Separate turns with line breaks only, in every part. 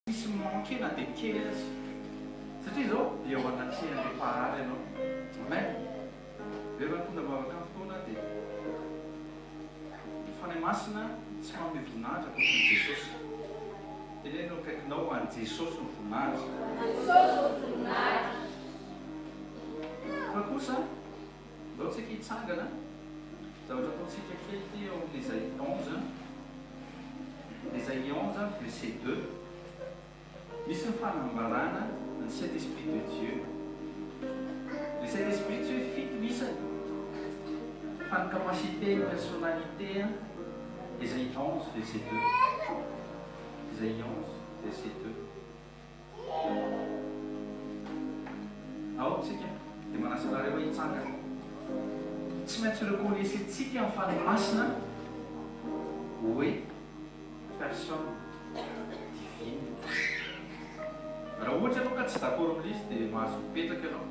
Tsisy mi-manquer na dia kely aza. Satria izao eo anatrehan'ilay Mpahary ianao. Amen. Rehefa tonga vavaka ny fotoana dia ny Fanahy Masina tsy manome voninahitra ankoatry ny Jesosy. Teneno eo akaikinao ho an'i Jesosy ny voninahitra.
Jesosy ny voninahitra.
Fa kosa, ndao tsika hitsangana, zavatra ataontsika kely ity eo amin'ny Esaïe 11. Esaïe 11 verset 2, misy ny fanambarana ny Saint Esprit de Dieu. Le Saint Esprit tsy hoe fito ny isany fa ny capacité, ny personnalité an, Esaïe 11 verset 2, Esaïe 11 verset 2. Ao tsika dia manasa anareo hoe hitsangana. Tsy maintsy reconnaissez-tsika ny Fanahy Masina hoe personne divine. Raha ohatra ianao ka tsy d'accord amin'ilay izy dia mahazo mipetraka ianao.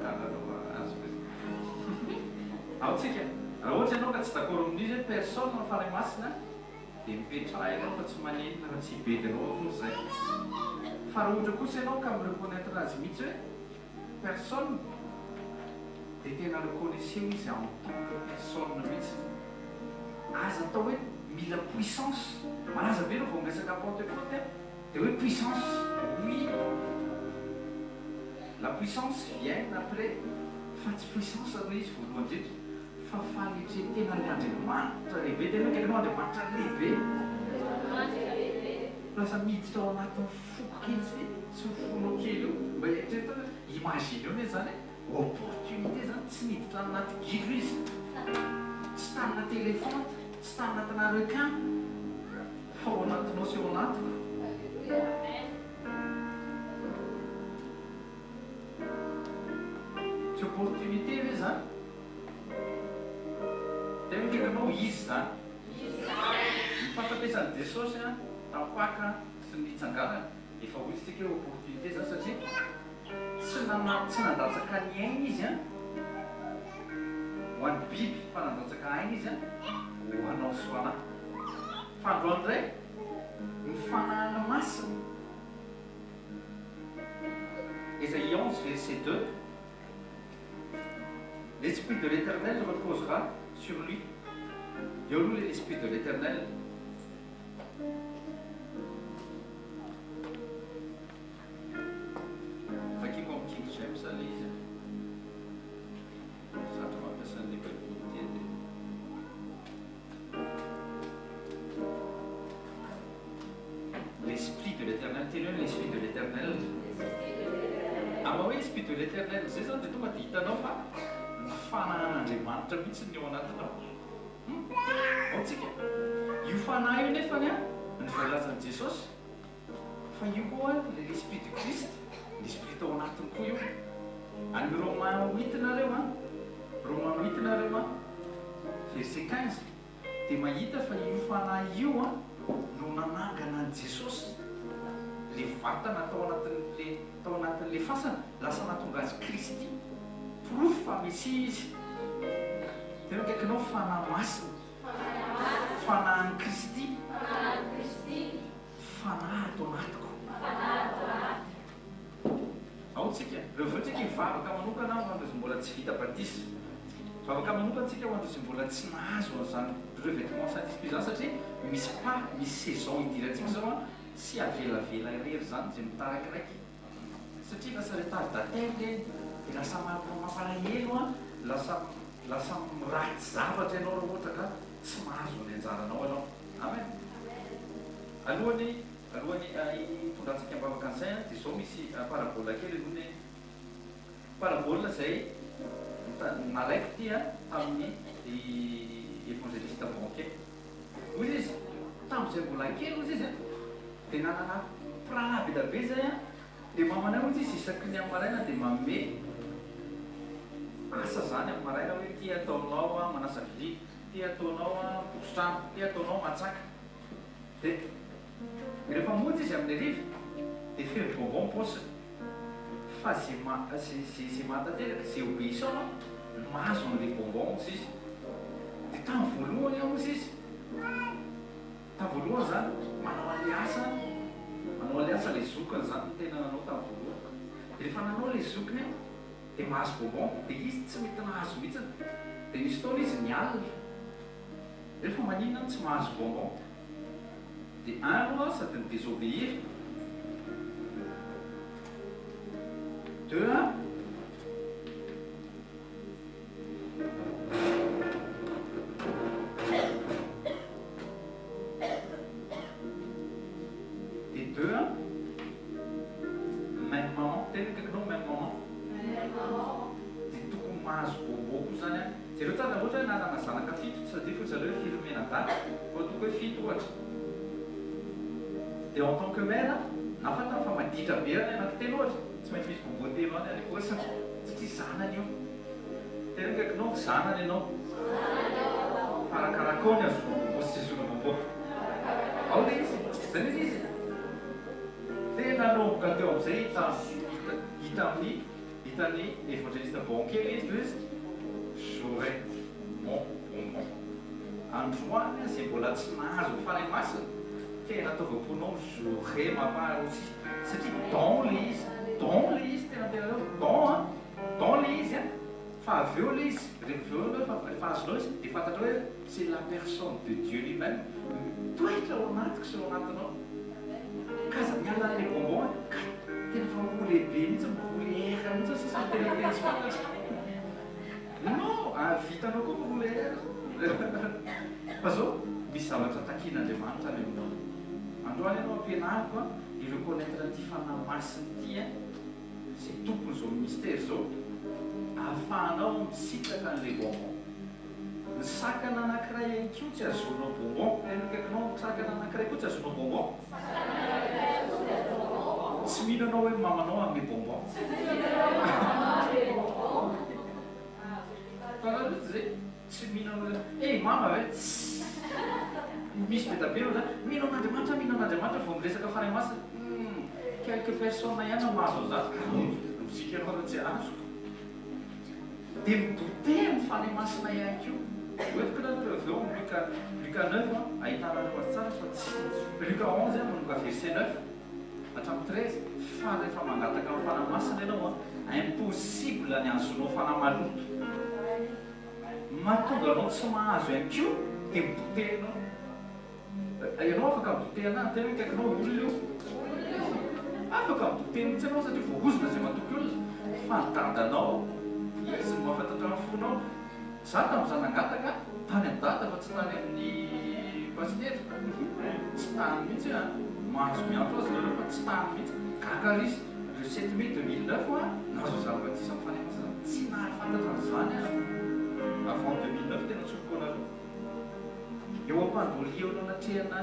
Ah, Ao tsika. Raha ohatra ianao ka tsy d'accord amin'izy hoe personne ny Fanahy Masina Dia mipetraha ianao fa tsy maninona raha tsy hibedy anao akory izay. Fa raha ohatra kosa ianao ka mi-reconnaitre azy mihitsy hoe personne dia tena reconnaissez-o izy en tant que personne mihitsy. Aza atao hoe mila puissance. Malaza be ireo vao miresaka Pentecote an, dia hoe puissance. Oui, la puissance vient après fa tsy puissance aloha izy voalohany indrindra. Fa fanetren-tenan'ny Andriamanitra lehibe, tena hoe akaiky anao Andriamanitra lehibe.
Andriamanitra lehibe.
Lasa miditra ao anatin'ny foko kely sy sy ny fonao kely io, mba eritrereto hoe, imagineo anie zany e, opportunité zany, tsy niditra any anaty gidro izy, tsy tany anaty elefanta, tsy tany anatina requin, fa ao anatinao sy ao anatiko.
Aleloia, amen.
Tsy opportunité ve zany? Tena miteny anao izy izany. Ny fahafatesan'i Jesosy tamin'ny Paka sy ny nitsanganany efa hoy isika hoe opportunité izany satria tsy tsy nandatsaka ny ainy izy ho an'ny biby fa nandatsaka aina izy ho anao sy ho anah. Fa androany indray ny fanahiny masina Esaïe 11 verset 2 L'esprit de l'Eternel reposera sur lui. Eo aloha ilay l'esprit de l'Eternel. Vakiko amin'ny King James ilay izy. Zatra mampiasa an'ilay Baiboly ity dia. L'esprit de l'Eternel, teny hoe l'esprit de l'Eternel. Amin'ny maha hoe esprit de l'Eternel izay izany dia tonga dia hitanao fa ny fanahin'Andriamanitra mihitsy no ao anatinao. Hum, ao tsika. Io fanahy io nefany an, ny voalazan'i Jesosy fa io koa ilay l'esprit du Christ, l'esprit tao anatiny koa io. Any Romains huit nareo an, Romains huit nareo an, verset 15. dia mahita fa io fanahy io no nanangana an'i Jesosy, le vatana tao anatin'le tao anatin'le fasana, lasa nahatonga azy Kristy, porofo fa Mesia izy. Tena akaikinao Fanahy Masina, Fanahin'i Kristy, Fanahy ato anatiko. Ao tsika, reo avy eo tsika hivavaka manokana ho an'ireo izay mbola tsy vita batisa. Vavaka manokana tsika ho an'ireo izay mbola tsy nahazo an'izany revêtement Saint Esprit izany satria misy pas, misy saison hidirantsika izao an, tsy avelavela irery izany izay mitaraikiraiky satria lasa retardataire ireny dia lasa mampalahelo an, lasa lasa miratsy zavatra ianao raha ohatra ka tsy mahazo ny anjaranao ianao. Amen. Alohan'ny. Alohan'ny hitondrantsika am-bavaka an'izay dia izao misy parabole kely aloha ny parabole izay nalaiko ity tamin'ny Evangeliste Banquet. Hoy izy, tamin'izay mbola kely hozy izy dia nanana mpirahalahy be dia be izay dia mamanay hozy izy isaky ny amin'ny maraina dia manome asa izany amin'ny maraina hoe ity ataonao manasa vilia, ity ataonao miboso trano, ity ataonao mantsaka. Dia rehefa mody izy amin'ny hariva dia feno bonbon ny paosiny. Fa ze ma ze ze ze mahatanteraka, ze obéissant no mahazo an'ilay bonbon hozy izy. Dia tamin'ny voalohany aho hozy izy, tamin'ny voalohany izany manao an'ilay asa. zokiny an, dia mahazo bonbon, dia izy tsy mety nahazo mihitsiny. Dia nisy fotoana izy nialona hoe fa maninona aho no tsy mahazo bonbon. Dia un aloha sady ni-désobéir, deux an, Dia deux an, même maman, tena akaikinao même maman.
Même maman.
Dia tokony mahazo bonbon koa zany an. Jereo tsara raha ohatra hoe nanana zanaka fito, tsy tadidio fa zareo hoe firy mianadahy, fa ataoko hoe fito ohatra. Dia en tant que mère, na fantany fa maditra be ary ny anankitelo ohatra, tsy maintsy misy bonbon telo any any am-paosiny, satria zanany io. Tena akaikinao ny zanany ianao. Fa arakarakao ny ahazoana bonbon sy tsy ahazoana bonbon. Ao ilay izy. Izay ilay izy. Tena nanomboka teo amin'izay hita hita hita amin'ny hitan'ny evangeliste Bonnke ilay izy hoe j'aurai mon bonbon. Androany aho izay mbola tsy nahazo ny Fanahy Masina, tena ataovy am-ponao j'aurai ma part aussi. Satria don ilay izy. Don ilay izy tena tena don an. Don le izy an! Fa avy eo le izy, rehefa avy eo ianao efa rehefa azonao izy dia fantatrao hoe c'est la personne de Dieu lui même mitoetra ao anatiko sy ao anatinao. Ka aza miala an'ilay bonbon an! Ka tena efa mi-rouler be mihitsy, mi-rouler air mihitsy ny sasany tena tena tsy fantatro. Non! Vitanao koa mi-rouler air. Fa zao, misy zavatra takian'Andriamanitra any aminao. Androany ianao ampianariko an, hi-reconnaitre an'ity Fanahy Masina ity an. Izay tompon'izao ministère izao ahafahanao misitraka an'ilay bonbon. Ny sakana anankiray ihany koa tsy ahazoanao bonbon. Tena akaikinao ny sakana anankiray koa tsy ahazoanao bonbon. Tsy mino anao hoe mamanao hanome bonbon. Fantatrao izay? Tsy mino anao zany. Eh mama ve? Tssy. Misy be da be eo zany. Mino an'Andriamanitra, mino an'Andriamanitra vao miresaka Fanahy Masina. Humm. Quelques personnes ihany no mahazo an'izany. Logique ianao raha tsy azoko. Dia mi-douter amin'ny Fanahy Masina ihany koa. Hoentiko nareo avy eo amin'ny Luka, Luka neuf an, ahitanareo azy tsara fa tsy, Luka onze an, manomboka verset neuf hatramin'ny treize, fa rehefa mangataka amin'ny Fanahy Masina ianao an, impossible ny hahazoanao fanahy maloto. Ny mahatonga anao tsy mahazo ihany koa dia mi-douter ianao. Ianao afaka mi-douter anah, tena hoe akaikinao olona io. Afaka mi-douter mihitsy ianao satria voahozona izay matoky olona. Fa ny dadanao, izy no mahafantatra ny fonao. Za tamin'izaho nangataka, tany amin'i dada fa tsy tany amin'ny pasitera. Tsy tany mihitsy an. Mahazo miantso azy nareo fa tsy tany mihitsy. Gaga ary izy. Le sept mai 2009 aho nahazo izany batisa amin'ny Fanahy Masina izany. Tsy nahafantatra an'izany aho avant 2009 tena tsoriko anareo. Eo am-pandoliana eo anatrehana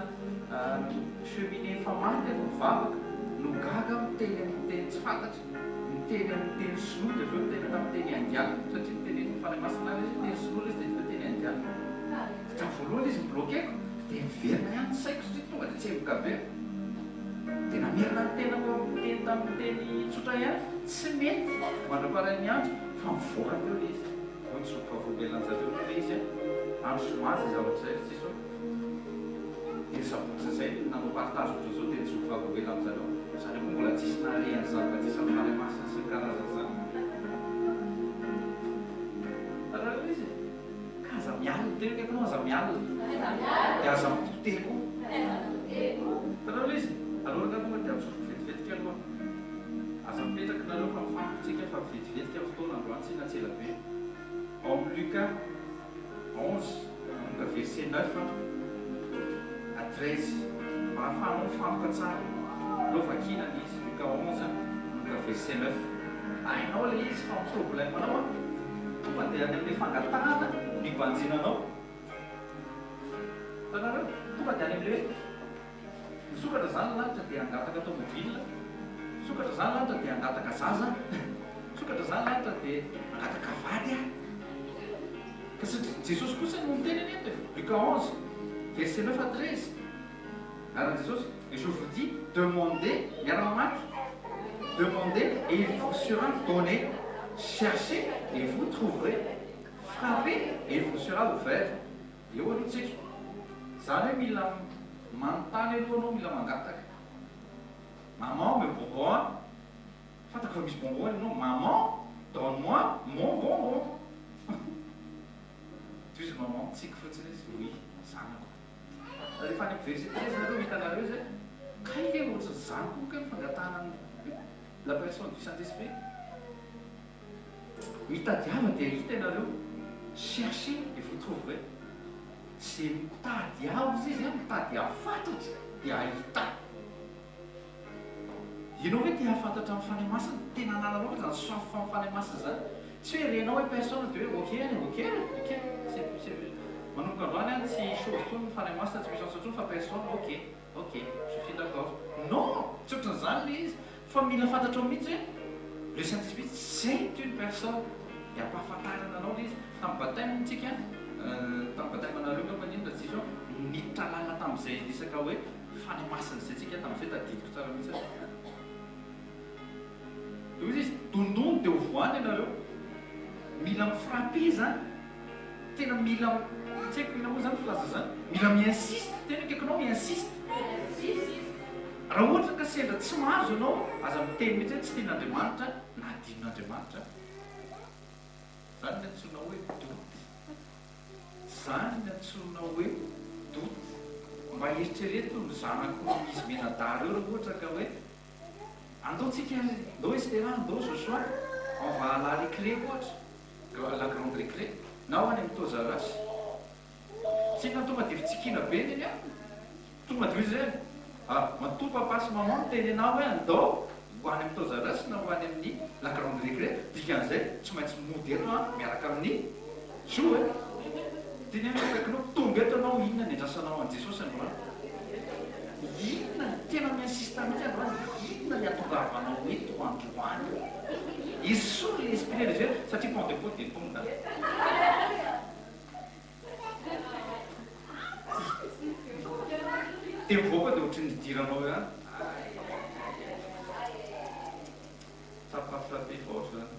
cheminée efa maty aho mivavaka no gaga aho miteny amin'ny teny tsy fantatra, miteny amin'ny teny sinoa dia avy eo niteny tamin'ny teny indiana satria nitenenin'ny Fanahy Masina ahy ilay izy hoe teny sinoa ilay izy dia avy eo teny indiana. Tamin'ny voalohany izy ni-bloquer-ko dia niverina ihany ny saiko satria tonga dia tsemboka be aho. Dia namerina ny tenako niteny tamin'ny teny tsotra ihany, tsy mety mandra-parain'ny andro fa mivoaka teo ilay izy. Hoy ny zoky vavolombelona-njareo aloha ilay izy an, andro zoma izay zavatra izay ry Jesoa. Dia ny sabotsy izay nanao partage ohatran'izao dia ny zoky vavolombelona aminjareo, zareo koa mbola tsisy nahare an'izany batisan'ny Fanahy Masina sy ny karazany izany. Hitanareo ilay izy e? Ka aza mialona, tena akaiky anao aza mialona. Dia aza mi-douter koa. Hitanareo ilay izy? Aleo aloha tonga dia atsofoko vetivetika aloha. Aza mipetraka nareo fa mifantoka tsika fa vetivetika ny fotoana androany tsy na tsy ela be. Ao amin'ny Luka 11 manomboka verset 9 à 13 mba ahafahanao mifantoka tsara. Aleo vakiana ny izy Luka 11 manomboka verset 9. Hainao ilay izy fa ny problème anao an, tonga dia any amin'ilay fangatahana no ibanjinanao. Hitanareo? Tonga dia any amin'ilay hoe misokatra izany ny lanitra dia hangataka tomobile, misokatra izany ny lanitra dia hangataka zaza, misokatra izany ny lanitra dia hangataka vady aho. Ka satria Jesosy kosa no niteny anie eto e, Luka 11, verset 9 à 13. Anaran'i Jesosy, et je vous dis, demandez, miara-mamaky, demandez et il vous sera donné, cherchez et vous trouverez, frappez et il vous sera ouvert. Eo aloha tsika. Zany hoe mila manontany aloha anao, mila mangataka. Maman, me bonbon an! Fantako fa misy bonbon any aminao, maman donne moi mon bonbon. Toy izy maman mitsiky fotsiny izy, oui zanako. Rehefa any amin'ny verset 13 nareo hitanareo izay, kay ve ohatran'izany koa kay ny fangatahana ny la personne du Saint Esprit. Mitadiava dia hahita ianareo, cherchez et vous trouverez. Izay mitady ahy hozy izy an, mitady ahy fatratra dia hahita ahy. Ianao ve te hahafantatra ny Fanahy Masina? Tena anananao ve izany soif amin'ny Fanahy Masina izany? Tsy hoe renao hoe personne dia hoe ok any, ok e, ok, c'est c'est manomboka androany an tsy chose intsony ny Fanahy Masina, tsy puissance intsony fa personne, ok, ok, je suis d'accord. Non! Tsy ohatran'izany ilay izy fa mila fantatrao mihitsy hoe le Saint Esprit c'est une personne dia ampahafantarina anao ilay izy. Tamin'ny baptême tsika, tamin'ny baptême anareo angamba iny raha tsy diso aho, niditra lalina tamin'izay resaka hoe Fanahy Masina izay tsika tamin'izay tadidiko tsara mihitsy. Dia hoy izy, dondony dia ho voany ianareo. Mila mi-frapper izany. Tena mila, tsy haiko inona moa izany filaza izany. Mila mi-insiste, tena akaikinao mi-insiste. Raha ohatra ka sendra tsy mahazo ianao, aza miteny mihitsy hoe tsy tian'Andriamanitra na adinon'Andriamanitra. Izany ny antsoina hoe doute. Izany ny antsoina hoe doute. Mba eritrereto ny zanako izy mianadahy ireo raha ohatra ka hoe andao tsika ndao Estera ndao Joshua on va à la récré ohatra, la grande récré, na ho any amin'ny Toys R Us. Tsy inona tonga dia fitsikiana be neny an! Tonga dia hoy izy hoe, ah, matoa papa sy maman miteny anah hoe andao ho any amin'ny Toys R Us na ho any amin'ny La Grande Récré, dikan'izay tsy maintsy mody eto an miaraka amin'ny Jo e! Teneno ny akaikinao, tonga eto ianao, inona ny andrasanao an'i Jesosy androany? Inona, tena mi-insiste mihitsy androany, inona ny hatongavanao eto androany? Esory ilay esprit religieux satria Pentecote dia tonga. Dia mivoaka dia ohatry ny nidiranao ihany. T'as pas frappé fort zany.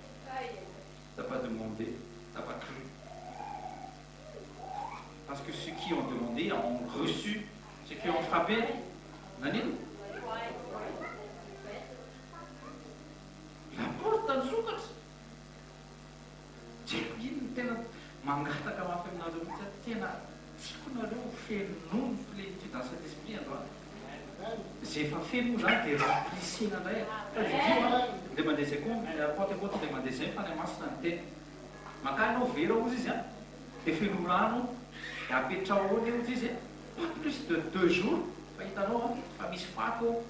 T'as pas demandé, t'as pas cru. Parce que ceux qui ont demandé ont reçu, ceux qui ont frappé, naninona? La porte nisokatra. Tsy haiko inona no tena mangataka mafy aminareo mihitsy aho, tena tiako nareo ho feno nono plénitude dans cet esprit androany. Izay efa feno moa izany dia remplissena indray e. Tadidio an, indray mandeha izay koa Pentecote indray mandeha izay ny Fanahy Masina niteny. Makà ianao vera hozy izy an, dia feno rano dia apetraho ao anie hozy izy, pas plus de deux jours fa hitanao an fa misy fako ao.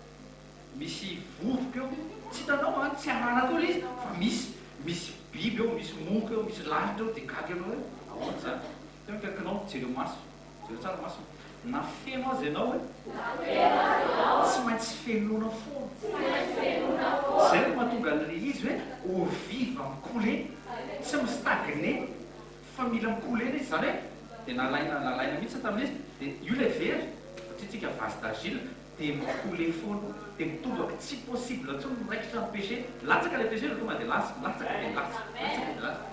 Misy vovoka eo, tsy hitanao an, tsy araraka eo ilay izy fa misy, misy biby eo, misy moka eo, misy lalitra eo, dia gaga ianao hoe ahoana izany? Teo akaikinao, jereo maso, jereo tsara maso, na feno aza ianao e, tsy maintsy fenoina foana, izay no mahatonga an'ilay izy hoe eau vive mi-couler, tsy mi-stagner fa mila mi-couler ilay izy, izany hoe dia nalaina, nalaina mihitsy tamin'izy, dia io ilay vera, satria tsika vase d'argile, dia mi-couler foana, dia mitobaka, tsy possible intsony miraikitra amin'ny péché, latsaka ilay péché dia tonga dia lasa, latsaka dia lasa, latsaka dia lasa.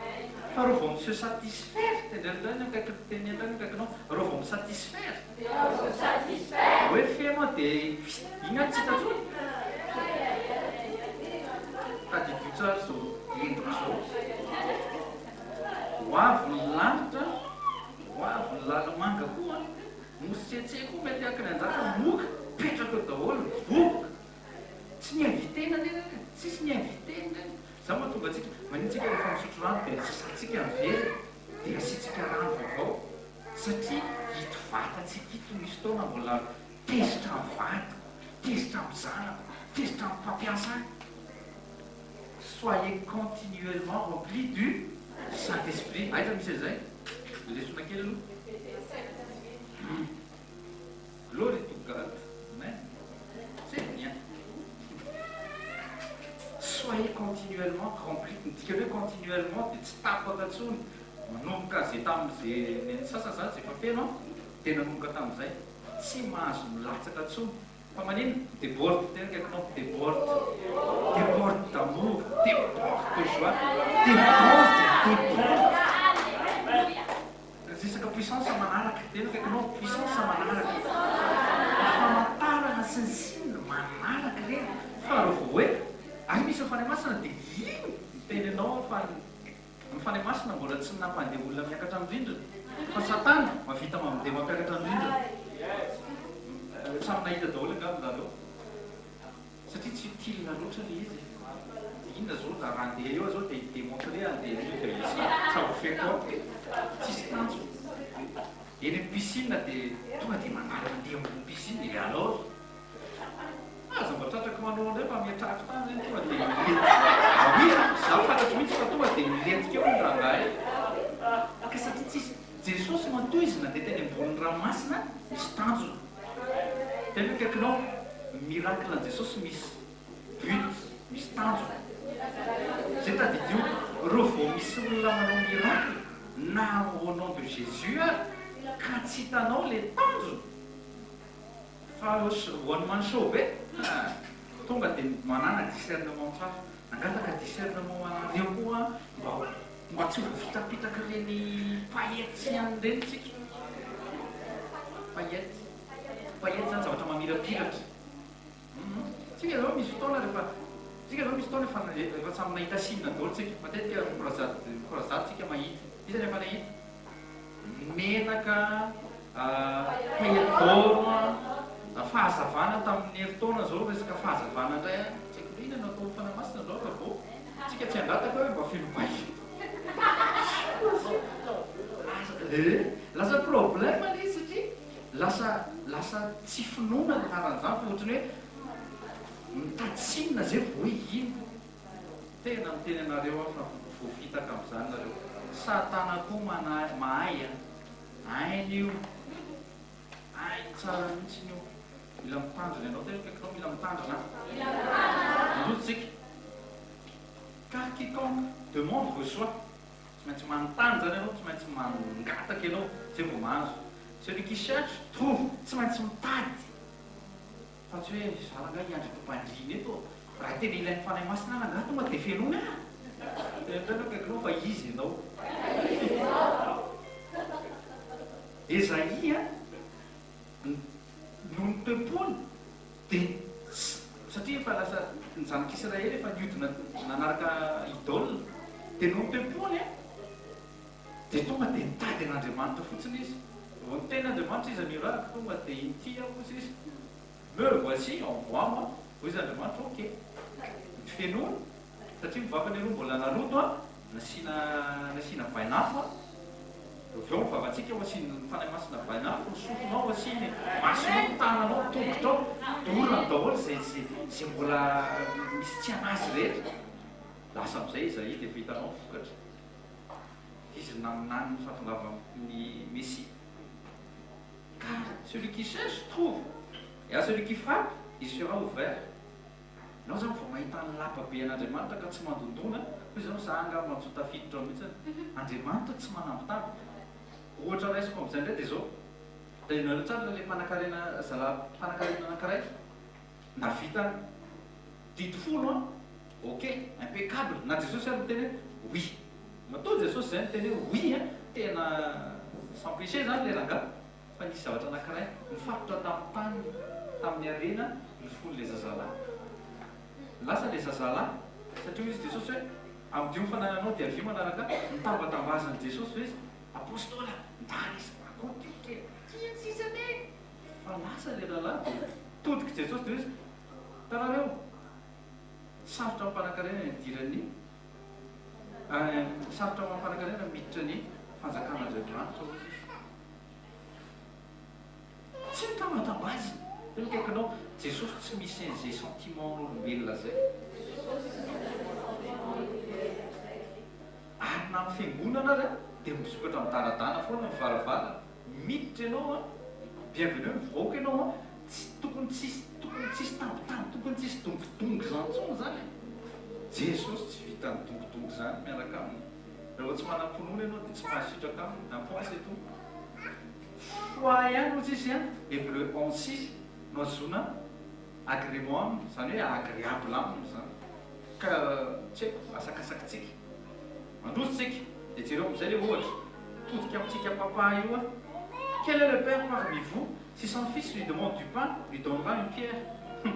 Fa reo vao mi-se satisfaire, tendreno indray ny akaiky, teneno indray ny akaikinao, reo vao mi-satisfaire, hoe feno aho dia iny aho tsy hita intsony. Tadidio tsara izao endriko izao, ho avy ny lanitra, ho avy ny lalimanga koa an. Mosetse koa mety aky ny anjara moka petraka eo daholo ny vovoka tsy ny inviter-na anie reny e tsisy ny inviter-na reny zany mahatonga antsika maninona tsika rehefa misotro rano dia sasantsika ny vera dia asiantsika rano vaovao satria ito vatantsika ito misy fotoana mbola tezitra amin'ny vadiko tezitra amin'ny zanako tezitra amin'ny mpampiasa ahy soyez continuellement remplis du Saint Esprit aiza misy an'izay lesona kely aloha Glory to God amen c'est bien soyez continuellement remplis ny dikany hoe continuellement dia tsy tapaka intsony manomboka ze tamin'ze ny sasany zany ze efa feno an dia nanomboka tamin'izay tsy mahazo milatsaka intsony Fa manino? Deborde, tena akaikinao, deborde, deborde d'amour, deborde de joie, deborde, deborde. Resaka puissance manaraka, tena akaikinao, puissance manaraka. Famantarana sy ny signe manaraka ireny. Fa raha vao hoe. Ary misy ny Fanahy Masina dia iny miteny anao fa ny Fanahy Masina mbola tsy nampandeha olona miakatra ny rindrina fa Satana mahavita mamdeha mampiakatra ny rindrina. Samy nahita daholo angamba nareo. Satria tsy utile loatra le izy e. Dia inona zao raha handeha eo aho zao dia hi-demontrer handeha an'io dia ça ça vous fait quoi? Tsisy tanjona. Eny amin'ny piscine dia tonga dia manala mandeha ambony piscine et alors? Aza mba tratrako manao an'ireo fa miatrako tany zany tonga dia milentika. Ah oui a, za fantatro mihitsy fa tonga dia milentika eo ny rangahy. Ka satria tsisy, Jesosy matoa izy nandeha teny ambonin'ny ranomasina misy tanjona. Tena akaikinao, miracle an'i Jesosy misy but, misy tanjona. Zay tadidio, reo vao misy olona manao miracle na au nom de Jésus ary ka tsy hitanao le tanjona, Fa one man show be ah! Tonga dia manana discernement tsara. Nangataka discernement anareo koa aho mba mba tsy ho voafitapitak'ireny paillettes sy anona ireny tsika. Paillettes. Paillettes zany zavatra mamirapiratra. Hum. Tsika zao misy fotoana rehefa tsika zao misy fotoana efa efa samy nahita signe daholo tsika. Matetika mi-croisade mi-croisade tsika mahita. Iza no efa nahita? Menaka, paillettes d'or, fahazavana tamin'ny herintaona zao resaka fahazavana indray an, tsy haiko hoe inona no ataon'ny Fanahy Masina zao fa vao tsika tsy hangataka hoe mba feno paillettes. Lasa eh, lasa problème le izy satria lasa lasa tsy finoana ny anaran'izany fa ohatran'ny hoe mitady signe zay vao hoe hino. Tena miteny anareo aho fa voafitaka amin'izany nareo. Satana koa manahy mahay an! Hainy io. Hainy tsara mihitsy io. Mila mitandrina ianao tena akaikinao mila mitandrina an! Mila mitandrina. Mandroso tsika. Car quiconque demande reçoit. Tsy maintsy manontany izany ianao, tsy maintsy mangataka ianao, izay vao mahazo. Celui qui cherche trouve. Tsy maintsy mitady. Fa tsy hoe za rangahy hiandry eto am-pandriana eto, raha tena ilain'ny Fanahy Masina aho rangahy tonga dia fenoina ah! Tena indray aloha akaikinao fa izy ianao. Esaïe a, noho ny toe-pony dia tsy, satria efa lasa ny zanak'Israely efa niodina nanaraka idole, dia noho ny toe-pony a, Dia tonga dia nitady an'Andriamanitra fotsiny izy. Vao niteny Andriamanitra iza no irahako, tonga dia inty aho hozy izy. Me voici, envoie-moi, hoy izy Andriamanitra, ok. Nifenoiny, satria ny vavany aloha mbola naloto an, nasiana nasiana vainafo an, avy eo ny vavantsika ho asian'ny Fanahy Masina vainafo, ny sofinao asiany, masonao, ny tananao, ny tongotrao, dorany daholo izay izay izay mbola misy tsy an'azy rehetra. Lasa amin'izay Izaia dia efa hitanao ny vokatra. Izy no naminany ny fahatongavan'ny Mesia. Car celui qui cherche trouve, et à celui qui frappe, il sera ouvert. Ianao izany vao mahita ny lapa be an'Andriamanitra ka tsy mandondona, hoy izao za angamba tsy ho tafiditra ao mihitsy. Andriamanitra tsy manambitamby. Ohatra raisiko amin'izay indray dia izao, tadidinareo tsara ilay mpanankarena, zalahy mpanankarena anankiray, nahavita didy folo an, ok, impeccable, na Jesosy ary niteny hoe oui. Matoa Jesosy izay niteny hoe oui an, tena sans péché izany ilay rangahy, fa nisy zavatra anankiray nifatotra tamin'ny tany, tamin'ny harena ny fon'ilay zazalahy. Lasa ilay zazalahy, satria hoy izy Jesosy hoe, amidio ny fanananao dia avia manaraka ahy, nitambatambazan'i Jesosy ve izy? Apostola, ndany izy, makoty io kely, tia ny sisany e! Fa lasa ilay rahalahy dia todik'i Jesosy dia hoy izy, hitanareo, sarotra amin'ny mpanankarena ny hidiran'ny Sarotra ho an'ny mpanankarena ny miditra ny fanjakan'Andriamanitra, hoy izy. Tsy mitambatambazina. Tena akaikinao, Jesosy tsy misy an'izay sentiment-n'olombelona izay. Ary na amin'ny fiangonana ary dia misokatra midaradana foana ny varavarana. Miditra ianao an, bienvenue, mivoaka ianao an, tsy tokony tsisy tokony tsisy tambitamby, tokony tsisy dongidongy izany intsony izany e. Jesosy tsy vitan'ny dongidongy izany miaraka aminy. Rehefa tsy manam-pinoana ianao dia tsy mahasitraka aminy, un point c'est tout. Foi ihany hoy tsisy an, Hebreu 11 6 no ahazoana agrément aminy, izany hoe agréable aminy izany. Ka tsy haiko, asakasakitsika. Mandroso tsika, dia jereo amin'izay ilay ohatra. Todika amintsika papa io aho. Quel est le père parmi vous, si son fils lui demande du pain, lui donnera une pierre? Hum.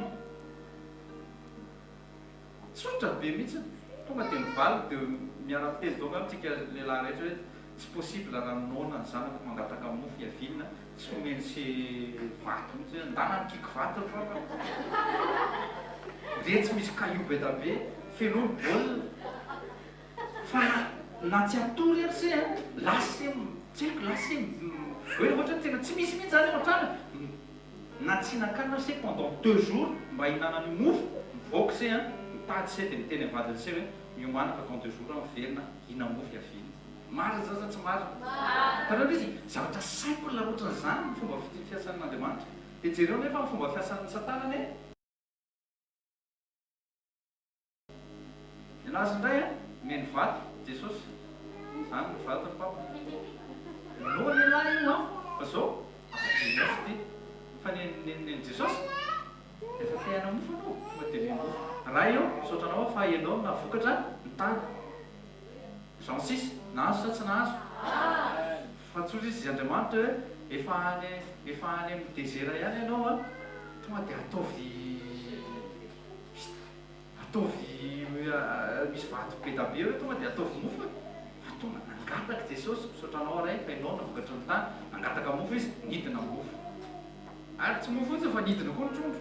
Tsotra be mihitsy. Tonga dia mivaly dia miara-miteny daholo angamba tsika lehilahy rehetra hoe tsy possible raha noana ny zanako mangataka mofo hiaviana, tsy omeny sy vato mihitsy hoe ndana mikiky vato ry papa. Ndre tsy misy caillou be da be, fenoy ny bol. Fa na tsy hatory ary se a, lasa se, tsy haiko lasa se hoe ohatra hoe tena tsy misy mihitsy zany ao an-trano e, na tsy hihinan-kanina se pendant deux jours mba hihinanany mofo, mivoaka se a, mitady se dia miteny amin'ny vadiny se hoe miomàna fa dans deux jours aho miverina hihina-mofo hiaviana. Marina zany sa tsy marina? Hitanareo ilay izy? Zavatra simple ohatran'izany ny fomba fiasan'Andriamanitra. Dia jereo nefa ny fomba fiasan'ny satana anie. Nenazy indray an, omeny vato Jesosy, zany ny vato ry papa. Noana elah io an, fa zao aza adinonao ity fa nen'i Jesosy rehefa te hanao mofo anao tonga dia omeny mofo. Ray ô, misaotra anao aho fa ianao no nahavokatra ny tany. Jean 6, nahazo sa tsy nahazo? Fa tsotra izy Andriamanitra hoe efa any efa any amin'ny desert ihany ianao an, tonga dia ataovy Psst! Ataovy misy vato be da be eo tonga dia ataovy mofo e! Fa tonga nangataka Jesosy, misaotra anao Ray fa ianao no vokatry ny tany, nangataka mofo izy, nidina ny mofo. Ary tsy mofo fotsiny fa nidina koa ny trondro.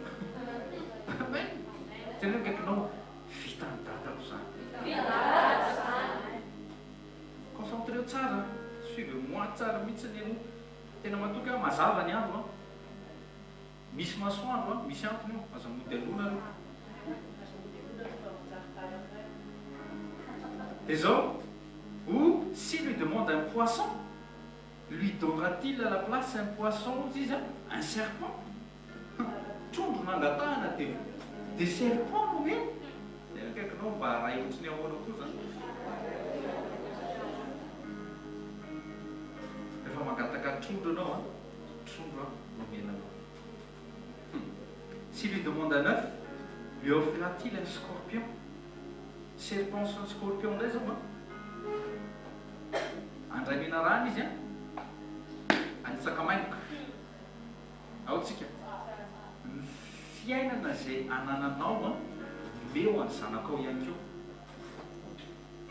Amen! Teneno akaikinao, vitan'i dadako izany.
Vitan'i dadako izany.
Concentreo tsara, suivez moi tsara mihitsy aloha. Tena matoky aho, mazava ny andro an. Misy masoandro an, misy antony io, aza mody aloha nareo. Dia zao, ou s'il lui demande un poisson, lui donnera-t-il à la place un poisson hozy izy an, un serpent? Trondro nangatahana dia dia serpent no omena? Zay akaikinao mba ray ohatry ny ahoana koa zany. Rehefa mangataka trondro ianao an, trondro an no omena anao. Hum. S'il lui demande un oeuf, lui offrira-t-il un scorpion? Serpent sy ny scorpion indray zao an! Handray menarana izy an! Hanitsaka maimboka. Ao tsika. Ny fiainana izay anananao an, omeo an'ny zanakao ihany koa.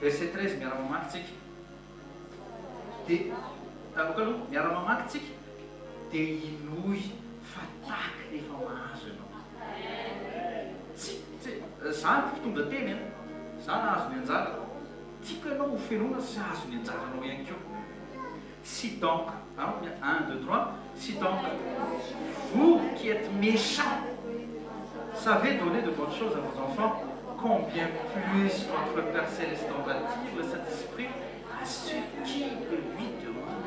Verset 13 miara-mamaky tsika. Dia, aloka aloha, miara-mamaky tsika, dia inoy fa tahaka ny efa mahazo ianao. Tsy, tsy, za ny mpitondra teny an, za nahazo ny anjarako, tiako ianao ho fenoina sy hahazo ny anjaranao ihany koa. Si donc, un, deux, trois, si donc vous qui êtes méchants savez donner de bonnes choses à vos enfants, combien plus votre Père Céleste donnera-t-il le Saint-Esprit à ceux qui le lui demandent?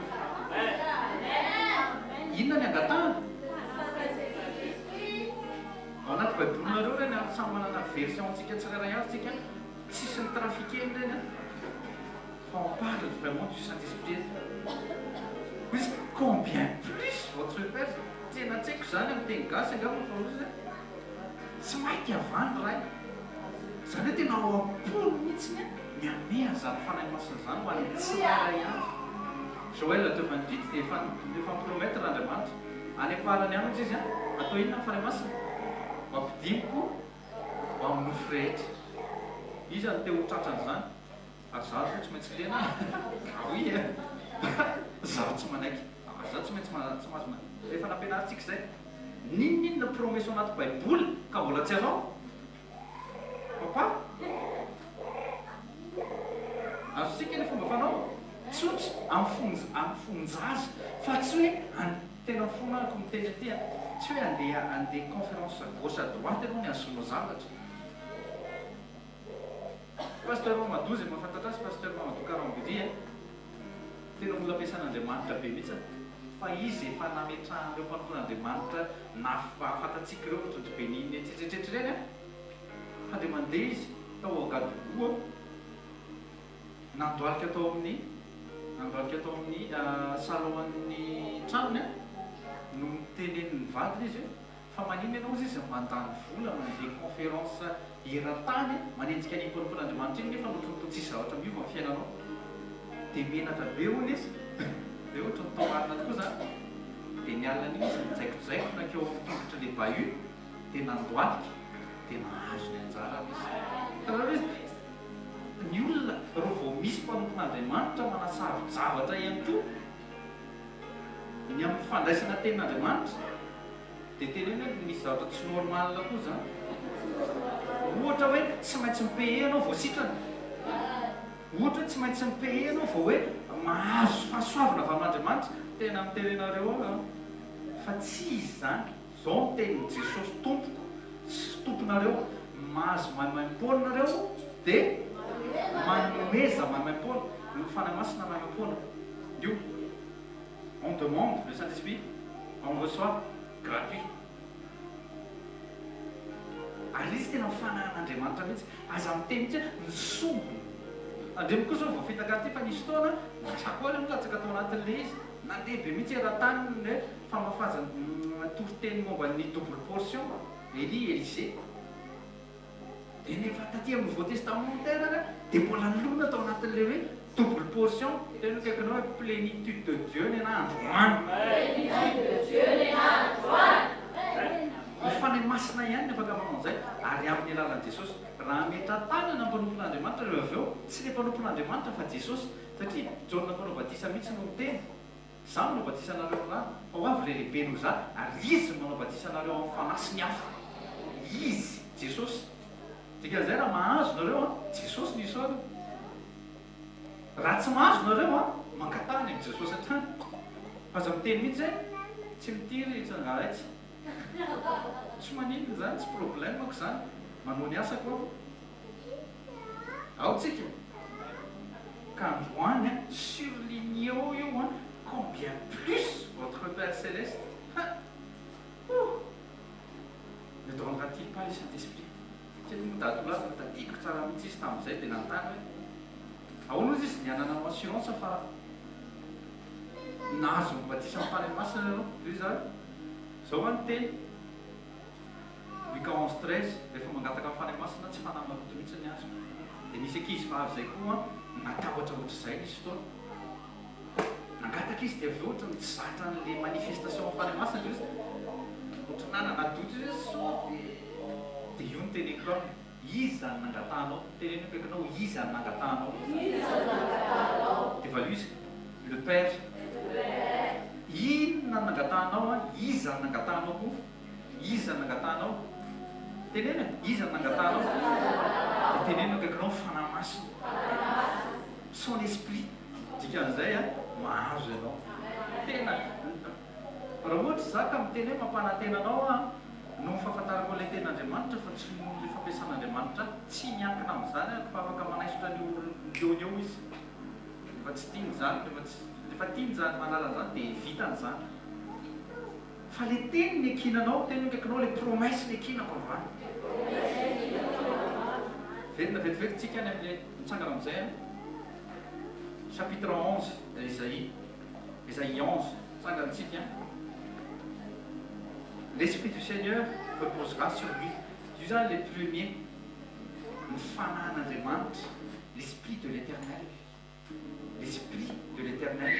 Inona ny angatahana? Ao anaty baibolinareo ireny an, samy manana version-ntsika tsirairay avy tsika, tsisy ni-trafiquer-ny ireny an. Fa on parle vraiment du Saint Esprit eto. Hoy izy, combien plus votre Père, tena tsy haiko izany amin'ny teny gasy angamba fa hoy izy hoe, tsy maika va ny Ray? Izany hoe tena ao am-pony mihitsy ny hanome an'izany Fanahy Masina izany ho an'ny tsirairay avy. Joël 2 28 dia efa efa mi-promettre Andriamanitra. Any am-parany any hoy izy, atao inona ny Fanahy Masina? Ho ampidiniko ho amin'ny nofo rehetra. Iza no te ho tratran'izany? Ary za aloha tsy maintsy lena a! Oui e! Zaho tsy manaiky. Ary za tsy maintsy tsy mahazo manaiky. Efa nampianarintsika izay. N'inon'inona promesse ao anaty baiboly ka mbola tsy anao? Papa? Azontsika ny fomba fanao? Tsotra, amin'ny fon amin'ny fon-jaza. Fa tsy hoe an tena mifona aho miteny aty a! Tsy hoe andeha andeha conférence gauche à droite ianao ny hahazoanao zavatra. Pasteur Mamadou izay mahafantatra azy Pasteur Mamadou Karambiri a! Tena olona ampiasan'Andriamanitra be mihitsy fa izy efa nametrahan'ireo mpanompon'Andriamanitra nahafantatsika ireo ohatry ny Bénigne etsetretretra ireny a! Fa dia mandeha izy tao Ouagadougou a! Nandohalika tao amin'ny nandohalika tao amin'ny salon an'ny tranony a! No nitenenin'ny vadiny izy hoe Fa maninona ianao ozy izy mandany vola mandeha conférence eran-tany manenjika an'iny mpanompon'Andriamanitra iny nefa ohatry ny toa tsisy zavatra miova ny fiainanao? Dia menatra be hono izy dia ohatry ny toa marina tokoa izany. Dia ny alina an'iny izy nijaikojaiko nankeo amin'ny tongotr'ilay bahut dia nandohalika. Dia nahazo ny anjarany izy. Hitanareo ilay izy? Ny olona, raha vao misy mpanompon'Andriamanitra manasaro-javatra ihany koa ny amin'ny fandraisana tenin'Andriamanitra, dia teneno hoe misy zavatra tsy normal koa izany. Ohatra hoe tsy maintsy mi-payer ianao vao sitrana. Ohatra hoe tsy maintsy mi-payer ianao vao hoe mahazo fahasoavana avy amin'Andriamanitra. Tena miteny anareo aho an, fa tsy izy izany. Izao no tenin'i Jesosy Tompoko sy Tomponareo, mahazo maimaimpoana nareo dia manomeza maimaimpoana, ny Fanahy Masina maimaimpoana io, on demande le Saint Esprit, on reçoit gratuit. Ary ilay izy tena fanahin'Andriamanitra mihitsy, aza miteny mihitsy hoe ny sombiny. Andriamiko koa izao voafitaka aty fa nisy fotoana, za koa ary nilatsaka tao anatin'ilay izy, nandeha be mihitsy eran-tany ny hoe famafazana toriteny momba ny double portion, Elie, Elisée. Dia nefa taty amin'ny Nouveau Testamentaire ary dia mbola nilona tao anatin'ilay hoe double portion, tena akaikinao hoe plénitude de Dieu ny anah androany.
Plénitude de Dieu ny anah androany.
Ny Fanahy Masina ihany no afaka manao an'izay ary amin'ny alalan'i Jesosy. Raha hametra-tanana ny mpanompon'Andriamanitra ireo avy eo, tsy ilay mpanompon'Andriamanitra fa Jesosy, satria Jaona mpanao batisa mihitsy no niteny. Izaho manao batisa anareo amin'ny rano, fa ho avy ilay lehibe noho izaho, ary Izy no manao batisa anareo amin'ny Fanahy sy ny afo. Izy, Jesosy. Dikan'izay raha mahazo nareo an, Jesosy no isaorana. Raha tsy mahazo nareo an, mangataha any amin'i Jesosy hatrany. Fa aza miteny mihitsy hoe, tsy mitiry tsangaraitsy. Tsy maninona izany, tsy problème-ko izany, manao ny asako aho. Ao tsika ka androany an, surligneo io an, combien plus votre Père Céleste ha! Ouh! Ne donnera-t-il pas le Saint-Esprit? Tsy haiko moa dadatoa lahy fa tadidiko tsara mihitsy izy tamin'izay dia nanontany hoe ahoana ozy izy ny hanananao assurance fa nahazo ny batisan'ny Fanahy Masina ianao? Dia hoy izaho hoe izao an ny teny. Luka 11 13, rehefa mangataka ny Fanahy Masina tsy fanahy maloto mihitsy ny azo. Dia nisy ankizy vavy izay koa natahotra ohatr'izay nisy fotoana. Nangataka izy dia avy eo ohatran'ny tsy zatra an'ilay manifestation ny Fanahy Masina dia hoy izy, ohatran'ny nanana doute izy hoe sao dia dia io no teneniko aminy, iza no nangatahanao? Teneno akaikinao hoe iza no nangatahanao?
Iza no nangatahanao?
Dia valio izy, le Père. Inona no nangatahanao an? Iza no nangatahanao koa? Iza no nangatahanao? Teneno e! Iza no nangatahanao? Dia teneno akaikinao ny Fanahy Masina. Son esprit. Dikan'izay an, mahazo ianao. Tena, raha ohatra izaho ka miteny hoe mampanantena anao aho an, noho ny fahafantarako an'ilay tenin'Andriamanitra fa tsy noho ilay fampiasan'Andriamanitra ahy, tsy miankina amin'izany aho fa afaka manaisotra an'io olona eo izy. Rehefa tsy tiany izany, rehefa tsy, rehefa tiany izany manala an'izany dia vitany izany. Fa le teny nekinanao, teny akaikinao le promesse nekinako androany. Velona vetivety tsika any amle mitsangana amizay an. Chapitre 11 Esaïe. Esaïe 11 mitsangana tsika an. L'esprit du Seigneur reposera sur lui. Io zany le premier ny fanahin'Andriamanitra, l'esprit de l'Eternel. L'esprit de l'Eternel.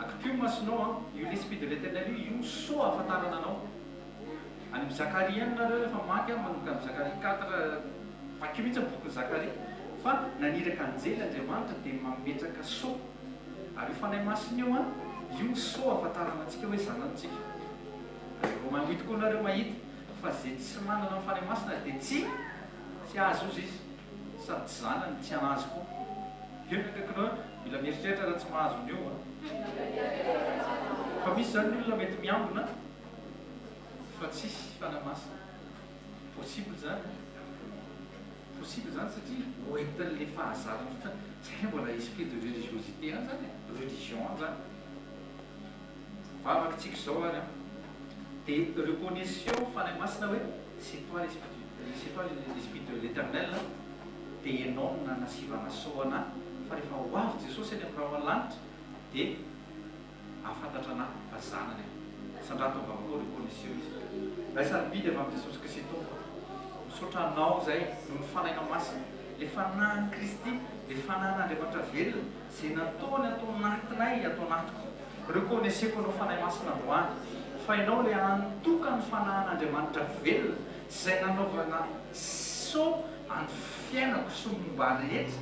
Akipio ny masonao an, io l'esprit de l'Eternel io, io sceau ahafantarana anao. Any amin'ny Zakaria any nareo rehefa mamaky an, manomboka amin'ny Zakaria quatre, vakio mihitsy ny bokin'i Zakaria, fa naniraka anjely Andriamanitra dia mametraka sceau. Ary io Fanahy Masina io an, io ny sceau ahafantarana antsika hoe zanany tsika. Ary Romains huit koa nareo mahita fa ze tsy manana ny Fanahy Masina dia tsy tsy azy ozy izy. Sady tsy zanany, tsy anazy koa. Eo ny akaikinao hoe mila mieritreritra raha tsy mahazo an'io an. Fa misy zany ny olona mety miambina fa tsisy Fanahy Masina. Possible zany an. Possible zany satria hoentin'le fahazarana fotsiny. Zay mbola esprit de religiosité any zany e, religion any zany. Vavaka tsika izao ary an. Dia reconnaissez Fanahy Masina hoe c'est toi l'esprit du c'est toi l'esprit de l'Eternel dia ianao no nanasivana soa anah fa rehefa ho avy Jesosy any amin'ny rahona lanitra dia hahafantatra anah fa zanany aho. Sandrato ny vavakao reconnaissez izy. Ray sarobidy avy amin'i Jesosy Kristy Tompo misaotra Anao izay noho ny Fanahinao Masina, ilay Fanahin'i Kristy, ilay Fanahin'Andriamanitra velona, Izay nataony ato anatinay ato anatiko. Reconnaissez-ko Anao Fanahy Masina androany fa Ianao ilay hany tokan'ny Fanahin'Andriamanitra velona. Izay nanaovana sceau an'ny fiainako sy ny momba ahy rehetra,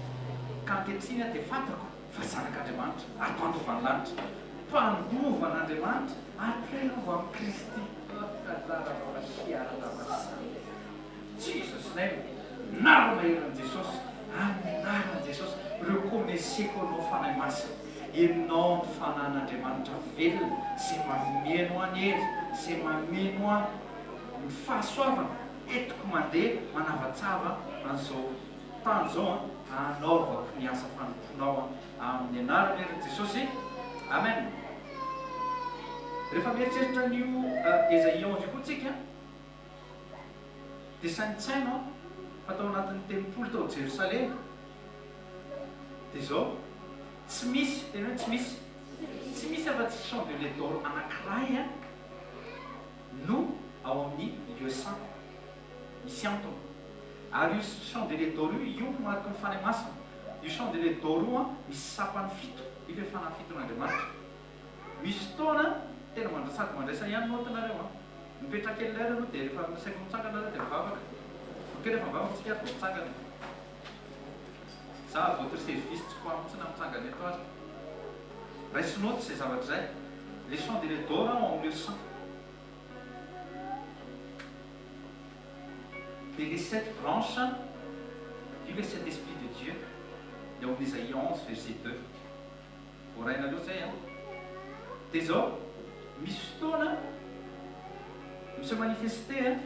ka ankehitriny aho dia fantako fa zanak'Andriamanitra ary mpandova ny lanitra. Mpandova an'Andriamanitra ary mpiray lova amin'i Kristy. Jesus name, anarana herin'i Jesosy, amin'ny anaran'i Jesosy, reconnaissez-ko anao Fanahy Masina, ianao ny Fanahin'Andriamanitra velona izay mameno ahy ny hery, izay mameno ahy ny fahasoavana, entiko mandeha manavatsava an'izao tany izao an, hanaovako ny asa fanompoanao an, amin'ny anaran'ny herin'i Jesosy, Amen. Rehefa mieritreritra an'io Esaïe 11 io koa tsika, Dia saintsaino aho fa tao anatin'ny tempoly tao Jerosalema dia izao, tsy misy, teny hoe tsy misy, tsy misy afa-tsy chandelier d'or anankiray no ao amin'ny lieu saint, misy antony. Ary io chandelier d'or io, io no mariky ny Fanahy Masina. Io chandelier d'or io misy sampany fito, io ilay Fanahy fiton'Andriamanitra. Misy fotoana tena mandra sady mandraisa ihany note nareo an! Mipetraha kely lera aloha dia rehefa asaiko mitsangana nareo dia mivavaka. Ok rehefa mivavaka tsika ary vao mitsangana. Za à votre service tsy quoi mihitsy na mitsangana eto ary. Raiso note izay zavatra izay. Les chandeliers d'or ao amin'ny lieu saint. Dia les sept branches io le sept esprits de Dieu. Ny ao amin'ny Isaïe 11 verset 2. Voarainareo zay an! Dia zao, misy fotoana mi se manifester an,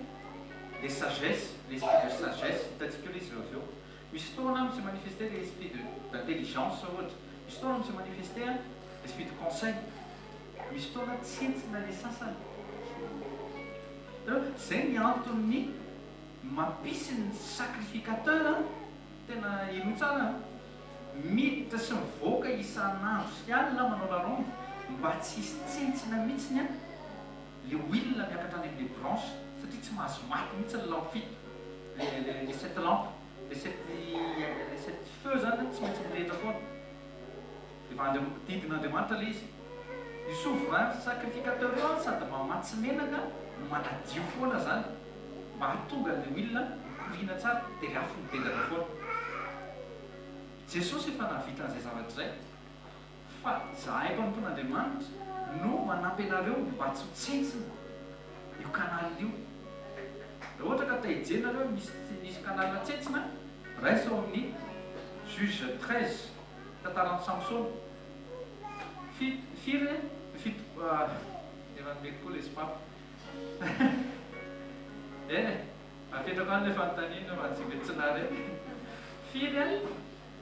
le sagesse, l'esprit de sagesse, hitantsika eo le izy avy eo. Misy fotoana mi se manifester le esprit de d'intelligence ohatra, misy fotoana mi se manifester an, l'esprit de conseil, misy fotoana tsentsina le sasany. Hitanareo? Zay ny anton'ny mampisy ny sacrificateur an, tena henoy tsara an! Miditra sy mivoaka isan'andro sy alina manao la ronde mba tsy hisy tsentsina mihitsiny an le huile miakatra any amle branche satria tsy mahazo maty mihitsy ny lampe fito le le le sept lampe le sept le sept feu zany tsy maintsy mirehitra foana efa andria didin'Andriamanitra le izy io souverain sacrificateur io an sady mamatsy menaka no manadio foana zany mba hahatonga an'le huile mikoriana tsara dia le afo midedaka foana. Jesosy efa nahavita an'izay zavatra izay, fa izahay mpanompon'Andriamanitra no manampy anareo mba tsy ho tsentsina io canal io. Raha ohatra ka te hijery nareo misy misy canal tsentsina, raiso ao amin'ny Juge 13, tantaran'i Samsona. Fito, firy e? Fito, efa nomeko koa ilay sopapa. Eny e! Apetrako any ilay fanontaniana fa tsy mety tsy nahare. Firy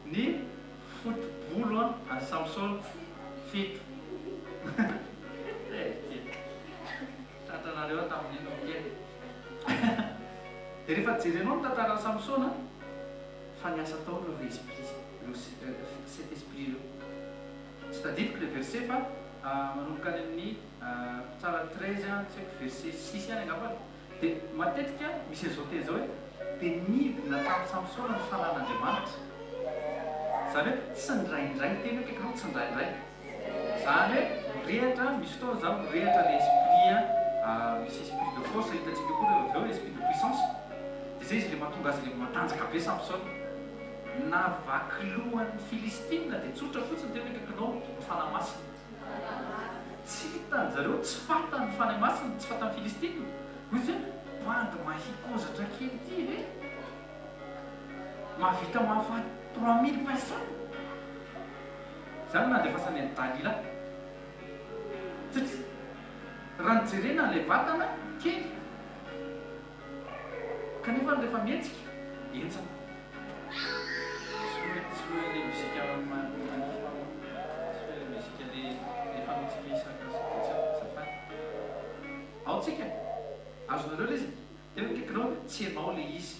ny foto-bolo an'i Samsona? Fito. Eh, ty. Tratranareo aho tamin'iny ok. Dia rehefa jerenao ny tantaran'i Samsona, fa niasa tao ireo esprits, ireo sept esprits ireo. Tsy tadidiko ilay verset fa manomboka any amin'ny Mpitsara 13, tsy haiko verset 6 any angambany. Dia matetika misy an'izao teny izao hoe, Dia nidina tamin'i Samsona ny fanan'Andriamanitra. Izany hoe tsindraindray, teny hoe akaikinao tsindraindray. Izany hoe mirehatra, misy fotoana izany mirehatra ilay esprit, misy esprit de force hitantsika koa rehefa avy eo, esprit de puissance. Dia izay izy ilay mahatonga azy ilay matanjaka be Samsona. Navaky lohan'ny Filistina dia tsotra fotsiny teny akaikinao ny Fanahy Masina. Tsy hitan-jareo, tsy fantany ny Fanahy Masina, tsy fantan'ny Filistina. Hoy izy hoe, Bandy mahia-kozatra kely ity ve? Mahavita mahafaty 3000 personnes? Izany no nandefasany an'i Dalila. Satria raha nojerena ilay vatana, kely. Kanefa rehefa mihetsika, henjana. Soloy ilay mozika manify aloha. Soloy ilay mozika ilay fanaontsika isaka sabotsy eo, azafady. Ao tsika? Azonareo ilay izy? Tena akaikinao hoe tsy ianao ilay izy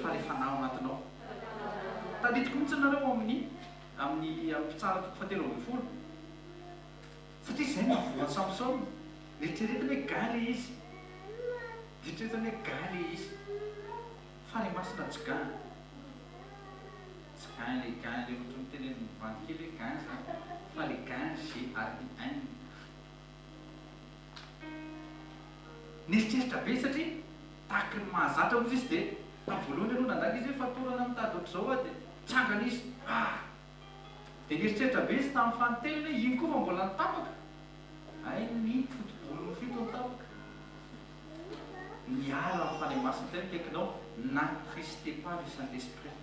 fa ilay fanahy ao anatinao. Tadidiko mihitsy nareo ao amin'ny amin'ny Mpitsara toko fahatelo ambin'ny folo. Satria izay no nahavoa an'i Samsona. Neritreretiny hoe gain ilay izy. Eritreretiny hoe gain ilay izy. Fa ilay masina tsy gain. Tsy gain ilay gain ilay ohatran'ny tenenin'ny bandy kely hoe gain izany. Fa ilay gain G-A-I-N. Nieritreritra be satria. Tahaky ny mahazatra hozy izy dia tamin'ny voalohany aloha nandainga izy hoe fatorana mitady ohatr'izao aho dia tsangana izy. Ah! Dia nieritreritra be izy tamin'ny fanintelony hoe iny koa fa mbola nitapaka. Hay ny foto-bolony fito nitapaka. Miala amin'ny Fanahy Masina tena akaikinao, n'attristez pas le Saint-Esprit.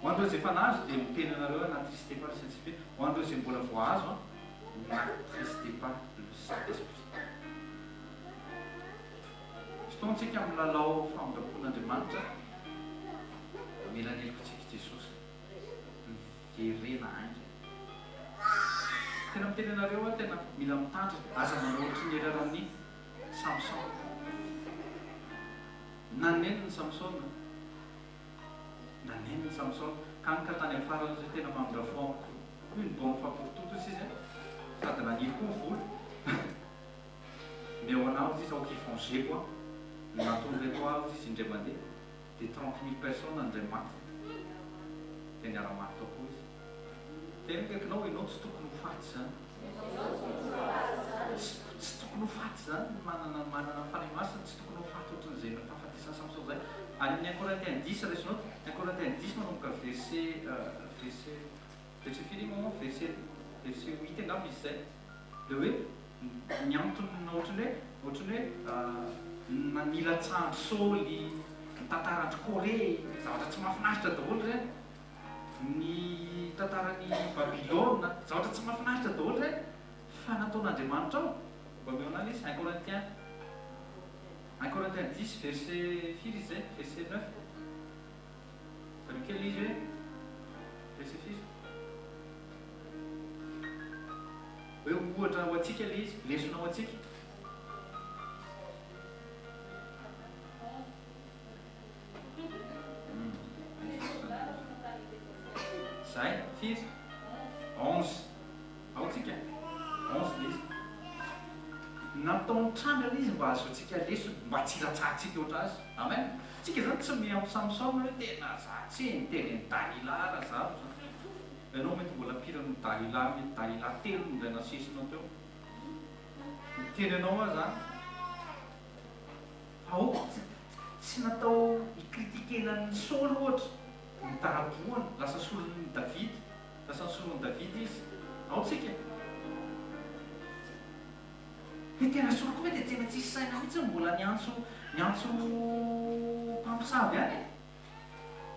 Ho an'ireo izay efa nahazo dia miteny anareo aho n'attristez pas le Saint-Esprit. Ho an'ireo izay mbola vao hahazo an, n'attristez pas le Saint-Esprit. Fotoantsika milalao famindram-pon'Andriamanitra, mamela ny helokantsika i Jesosy. Miverena haingana. Tena miteny anareo aho tena mila mitandrina, aza manao ohatry ny erreur-n'i Samson. Nanenina Samsona. Nanenina Samsona. Hany ka tany amin'ny farany izy hoe tena mamindra fo amiko une bonne fois pour toutes izy an. Sady naniry koa ny vola. Omeo anah hozy izy aoka hi-venger-ko an. Ny nataon'ireto ahy hozy izy indray mandeha dia 30 000 personnes indray maty. Dia niara-maty tao koa izy. Tena akaikinao ianao tsy tokony ho faty izany. Tsy tokony ho faty izany ny manana manana ny Fanahy Masina, tsy tokony ho faty ohatran'izay fahafatesan'i Samsona izay. Any amin'ny un Corinthiens dix, raisinao, un Corinthiens dix manomboka verset verset verset firy iny moa, verset verset huit angamba izy izay. Ilay hoe ny antony ohatran'ny hoe ohatran'ny hoe nanilatsahan-dry Saoly, ny tantaran-dry Corée, zavatra tsy mahafinaritra daholo ireny. Ny tantaran'i Babylona, zavatra tsy mahafinaritra daholo ireny, fa nataon'Andriamanitra ao. Mba omeo anah lesy, un Corinthiens, un Corinthiens dix verset firy izy izay? Verset neuf. Zareo kely ilay izy hoe verset firy? Hoe ohatra ho antsika ilay izy, lesona ho antsika. Zay, firy? 11. Ao tsika? 11 ilay izy. Natao nitranga ilay izy mba hahazoantsika lesona, mba tsy hilatsahantsika ohatr' azy. Amen. Tsika izany tsy miampy Samson hoe tena za tsy niteny an'i Dalila raha za no za. Ianao mety mbola pire noho Dalila, mety Dalila telo no indray nasesinao teo. Miteny anao aho zany. Aoka tsy natao hi-critiquer-na an'i Saoly ohatra, ny tarabohany, lasa solon'i Davida, lasa nisolo an'i Davida izy. Ao tsika. Ny tena Saoly koa ve dia tena tsisy saina mihitsy mbola niantso niantso mpamosavy ihany e?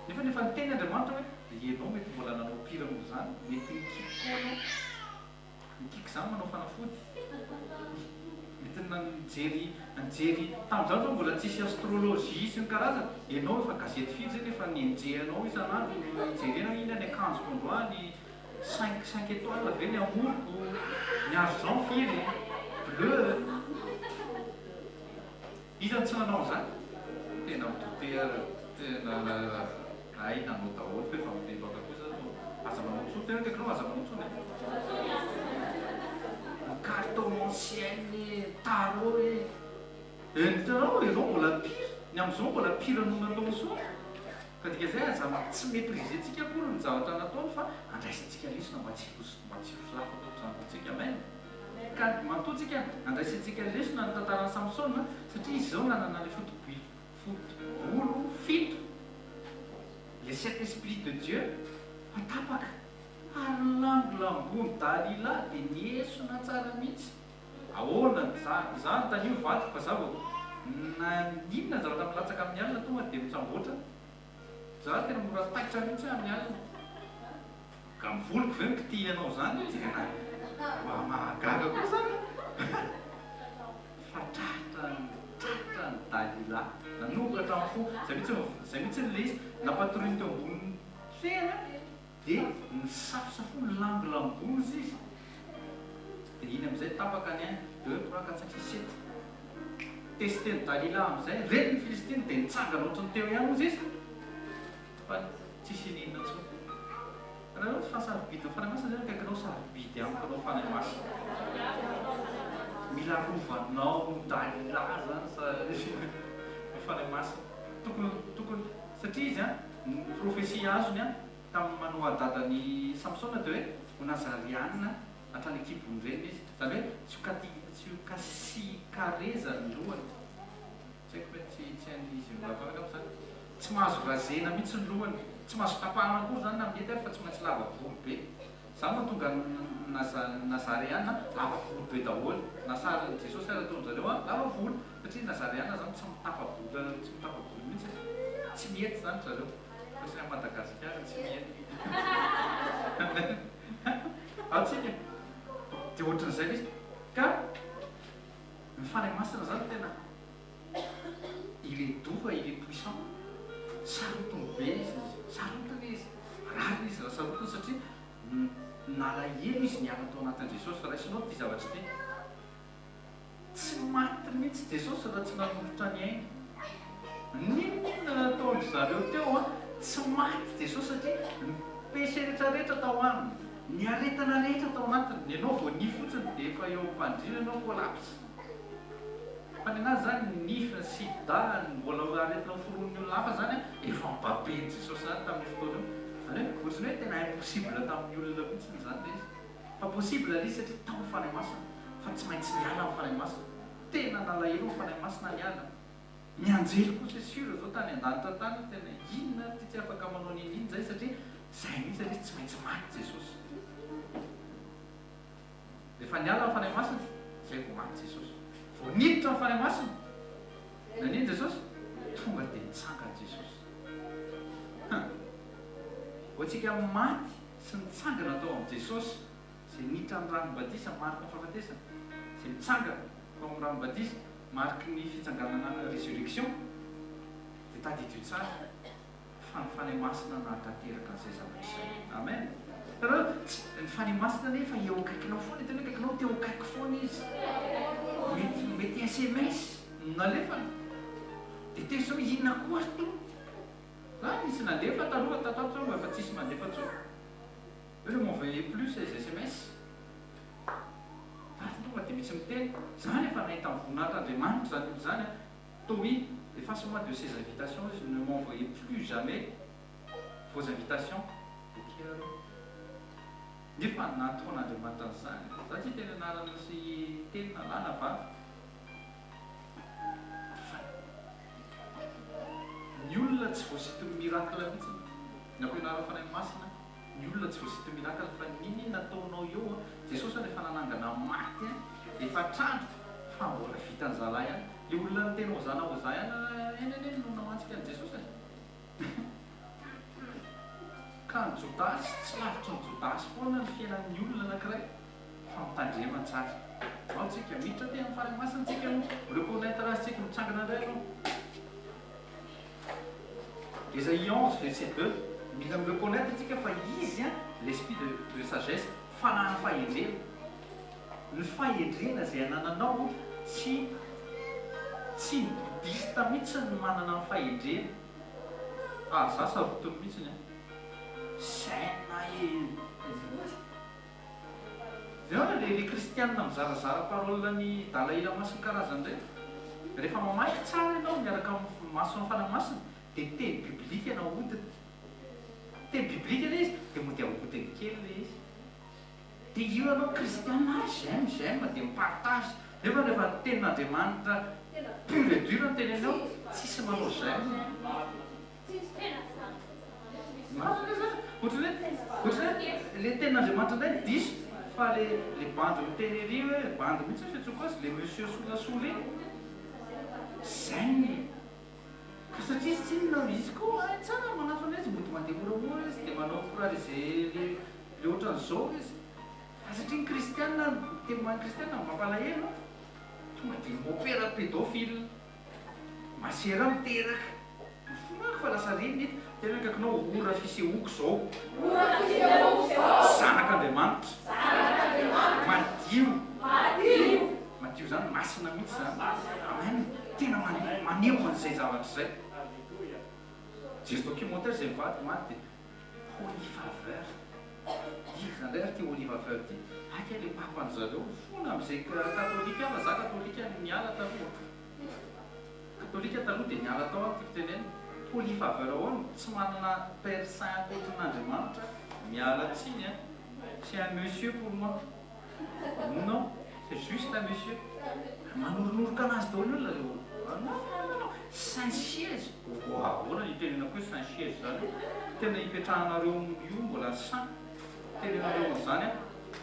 Nefa efa niteny Andriamanitra hoe ianao mety mbola nanao pire noho izany, mety nikiky koa ianao. Ny tiako zany manao fanafody. Mety nijery nijery tamin'izany zao mbola tsisy astrologie sy ny karazany, ianao efa gazety firy zay no efa nenjehanao isan'andro nijerena hoe inona ny akanjoko androany, cinq cinq étoiles ve ny amour-ko, ny argent firy, bleu. Iza no tsy nanao an'izany? Tena mi-douter aho, tena hay nanao daholo fa efa mibebaka kosa no aza manao intsony, tena akaikinao aza manao intsony e! Ny cartomancienne e, tarot e, e hitanao ianao mbola pire, ny amin'izao mbola pire noho ny nataony soa, ka dikan'izay aza tsy mepriser-tsika akory ny zavatra nataony fa andraisantsika lesona mba tsy ho mba tsy ho solafaka ohatr'izany koa tsika, amen. Ka matoa tsika andraisantsika lesona ny tantaran'i Samsona satria izy izao nanana ilay foto-bolo fito, les sept esprits de Dieu, fa tapaka ary ny langolangony Dalila dia niesona tsara mihitsy. Ahoana za, za anontanio vadiko fa za vao na inona ny zavatra milatsaka amin'ny alina tonga dia mitsamboatra. Za tena mora taitra mihitsy aho amin'ny alina. Ka ny voloko ve no kitihanao zany? Tena mba mahagaga koa zany fa tratra tratra ny Dalila. Nanokatra ny fo. Zay mihitsy zay mihitsy ilay izy. Nampatoriany teo ambonin'ny fera dia nisafosafo nilambolamboza izy. Dia iny amin'izay tapaka ny un, deux, trois, quatre, cinq, six, sept. Tester-n'i Dalila amin'izay. Reny ny Filistina dia nitsangana ohatran'ny teo ihany hozy izy. Fa tsisy ininona intsony. Hitanareo fa sarobidy ny Fanahy Masina zay akaikinao sarobidy amiko anao Fanahy Masina. Mila arovanao Dalila zany sa ny Fanahy Masina. Tokony tokony satria izy an ny prophetie azony an tamin'ny Manoa dadan'i Samsona dia hoe ho Nazariana. Hatrany an-kibon'ny reniny izy. Izany hoe tsy ho kati, tsy ho kasikarezany ny lohany. Tsy haiko mety tsy tsy hain'izy mivavaka angamba izany. Tsy mahazo razena mihitsy ny lohany. Tsy mahazo tapahana akory izany na mety ary fa tsy maintsy lava volo be. Izany no mahatonga ny Naza, Nazareana lava volo be daholo. Na sarin'i Jesosy ary ataon-dry zareo an, lava volo. Satria Nazareana izany tsy mitapa-bolo, tsy mitapa-bolo mihitsy e. Tsy mihety izany ry zareo. Fa tsy any Madagasikara tsy mihety. Ao tsika. Dia ohatran'izay ilay izy. Ka ny Fanahy Masina izany tena il est doux fa il est puissant. Sarotiny be izy, sarotiny izy. Rariny izy raha sarotiny satria nalahelo izy niala tao anatin'i Jesosy. Raisinao ity zavatra ity. Tsy maty mihitsy Jesosy raha tsy nanolotra ny ainy. N'inon'inona nataon-dry zareo teo an, tsy maty Jesosy satria ny péché rehetra rehetra tao aminy, ny aretina rehetra tao anatiny, ny anao vao nify fotsiny dia efa eo am-pandriana ianao collapse. Fa ny anazy izany ny nify, ny sida, ny mbola ho aretina hoforonin'ny olona hafa izany an, efa nobaben'i Jesosy izany tamin'io fotoana io. Izany hoe ohatran'ny hoe tena impossible tamin'ny olona mihitsy izany ilay izy. Fa possible ilay izy satria tao ny Fanahy Masina, fa tsy maintsy niala ny Fanahy Masina. Tena nalahelo ny Fanahy Masina niala. Ny anjely koa c'est sûr zao tany an-danitra tany tena inona ary ty tsy afaka manao n'inon'inona zay satria zay mihitsy ilay izy tsy maintsy maty Jesosy. Rehefa niala ny Fanahy Masina zay vao maty Jesosy. Vao niditra ny Fanahy Masina nanino Jesosy? Tonga dia nitsangana Jesosy. Hum. Ho antsika maty sy nitsangana tao amin'i Jesosy, izay niditra ny ranon'ny batisa, mariky ny fahafatesana, izay nitsangana tao amin'ny ranon'ny batisa, mariky ny fitsanganana, résurrection, dia tadidio tsara fa ny Fanahy Masina nahatanteraka an'izay zavatra izay. Amen. Hitanareo, tsy, ny Fanahy Masina anefa eo akaikinao foana, tena hoe akaikinao, teo akaiky foana Izy. Mety, mety sms no nalefany. Dia tezitra hoe inona koa ary Tompo? Za nisy nandefa taloha tato ato zao mba efa tsisy mandefa tsony hoe ne m'envoyez plus ces sms fa tonga dia misy miteny zany efa nahita ny voninahitr'Andriamanitra zany olona zany an Tommy efface moi de ces invitations izy ne m'envoyez plus jamais vos invitations ok aloha nefa nataon'Andriamanitra an'izany za tsy hiteny anarana sy teny na lahy na vavy Fa ny olona tsy voasinton'ny miracle mihitsy, ny ampianaran'ny Fanahy Masina, ny olona tsy voasinton'ny miracle fa n'inon'inona ataonao eo an, Jesosy anie efa nanangana maty an, efatr'andro fa mbola vitan'ny zalahy ihany, le olona niteny hozana hoza ihany eny anie no namantsika an'i Jesosy e. Ka ny Jodasy, tsy lavitry ny Jodasy foana ny fiainan'ny olona anankiray. Fa mitandrema tsara. Ao tsika, miditra aty amin'ny Fanahy Masina tsika aloha, mi-reconnaitre azy tsika, mitsangana indray aloha. Esaïe 11 verset 2, mila mi-reconnaitre tsika fa Izy an, l'esprit de de sagesse, fanahin'ny fahendrena. Ny fahendrena izay anananao tsy tsy ny bouddhiste mihitsy no manana ny fahendrena. Ah za sarotiny mihitsiny an. Zen e. Jereo le le kristianina mizarazara parole ny Dalai Lama sy ny karazany ireny. Rehefa mamaky tsara ianao miaraka amin'ny mason'ny Fanahy Masina dia teny biblika no ahodina. Teny biblika ilay izy dia mody ahodiny kely ilay izy. Dia io ianao kristianina ah j'aime j'aime dia mi-partage. Nefa rehefa ny tenin'Andriamanitra pur et dur no tenenina eo tsisy manao j'aime. Marina ve zany? Ohatran'ny hoe, ohatran'ny hoe le tenin'Andriamanitra indray no diso fa le le bandy miteny ery hoe bandy mihitsy ny fiantsoako azy, le monsieur solasola iny, zen. Ka satria izy tsinona, izy koa hay tsara manafana izy, mody mandeha moramora izy dia manao moraliser le le ohatran'izao izy. Fa satria ny kristiana, ny teny maha kristiana mampalahelo, tonga dia mopera pedophile. Masera miteraka. Mifona ako fa lasa reniny eto. Tena akaikinao ora fisehoako zao.
Ora fisehoako zao.
Zanak'Andriamanitra.
Zanak'Andriamanitra.
Madio.
Madio.
Madio zany masina mihitsy zany. Amen. Tena maneho an'izay zavatra izay. Jery documentaire zay mivady omaly dia Holy Faveur. Iza indray ary ity Holy Faveur ity? Aika ilay papan'ny zareo. Mifona amin'izay katolika fa za katolika niala taloha. Katolika taloha dia niala tao aho tiako tenenina. Holy faveur ahoana? Tsy manana père saint ankoatrin'Andriamanitra aho. Miala tsiny an. C'est un monsieur pour moi. Non, c'est juste un monsieur. Manoronoroka anazy daholo ny olona reo. Non, non, non, non. Saint siège. Wow, ahoana ny itenenako hoe saint siège zany? Tena ipetrahanareo io mbola saint. Tenenareo an'izany an.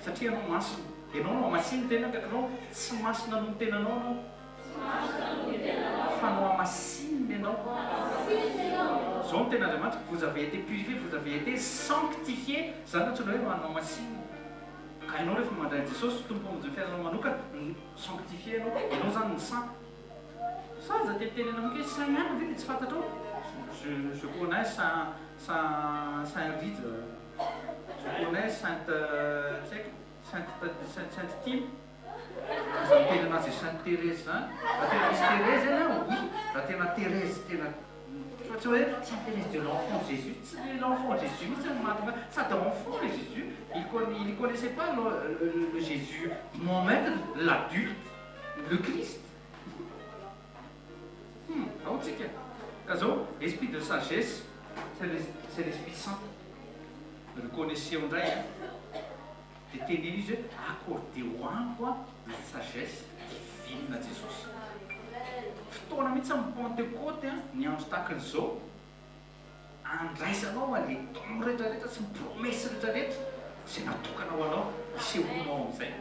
Satria ianao masina. Ianao no hamasinina, tena akaikinao tsy masina noho ny tenanao ianao. Fa nohamasinina ianao. Izao no tenin'Andriamanitra, vous avez été purifiés, vous avez été sanctifiés, izany no antsoina hoe nohamasinina. Ka ianao rehefa mandray an'i Jesosy ho Tompo Mpamonjy ny fiainanao manokana, sanctifié ianao, ianao izany ny saint. Sa aza tenitenena mihitsy hoe saint ihany ve dia tsy fantatrao? Je, je connais saint, saint, saint Rija, je connais sainte, tsy haiko, sainte, sainte, sainte Tina. Aza miteny anazy hoe Sainte Thérèse zany. Raha tena misy Thérèse anie ao, oui. Raha tena Thérèse tena fa tsy hoe Sainte Thérèse de l'enfant Jésus. Tsy le l'enfant Jésus mihitsy no mahatonga sady enfant le Jésus, il il connaissait pas le le Jésus mon maître, l'adulte, le Christ. Hum, ao tsika. Ka zao, esprit de sagesse, c'est l'esprit saint. Reconnaissez-o indray an. Dia teneno izy hoe accordeo amiko an ny sagesse divine Jesosy. Fotoana mihitsy amin'ny Pentecote an, ny andro tahakan'izao, andraisanao an le don rehetra rehetra sy ny promesse rehetra rehetra izay natokana ho anao, hisehoanao amin'izay.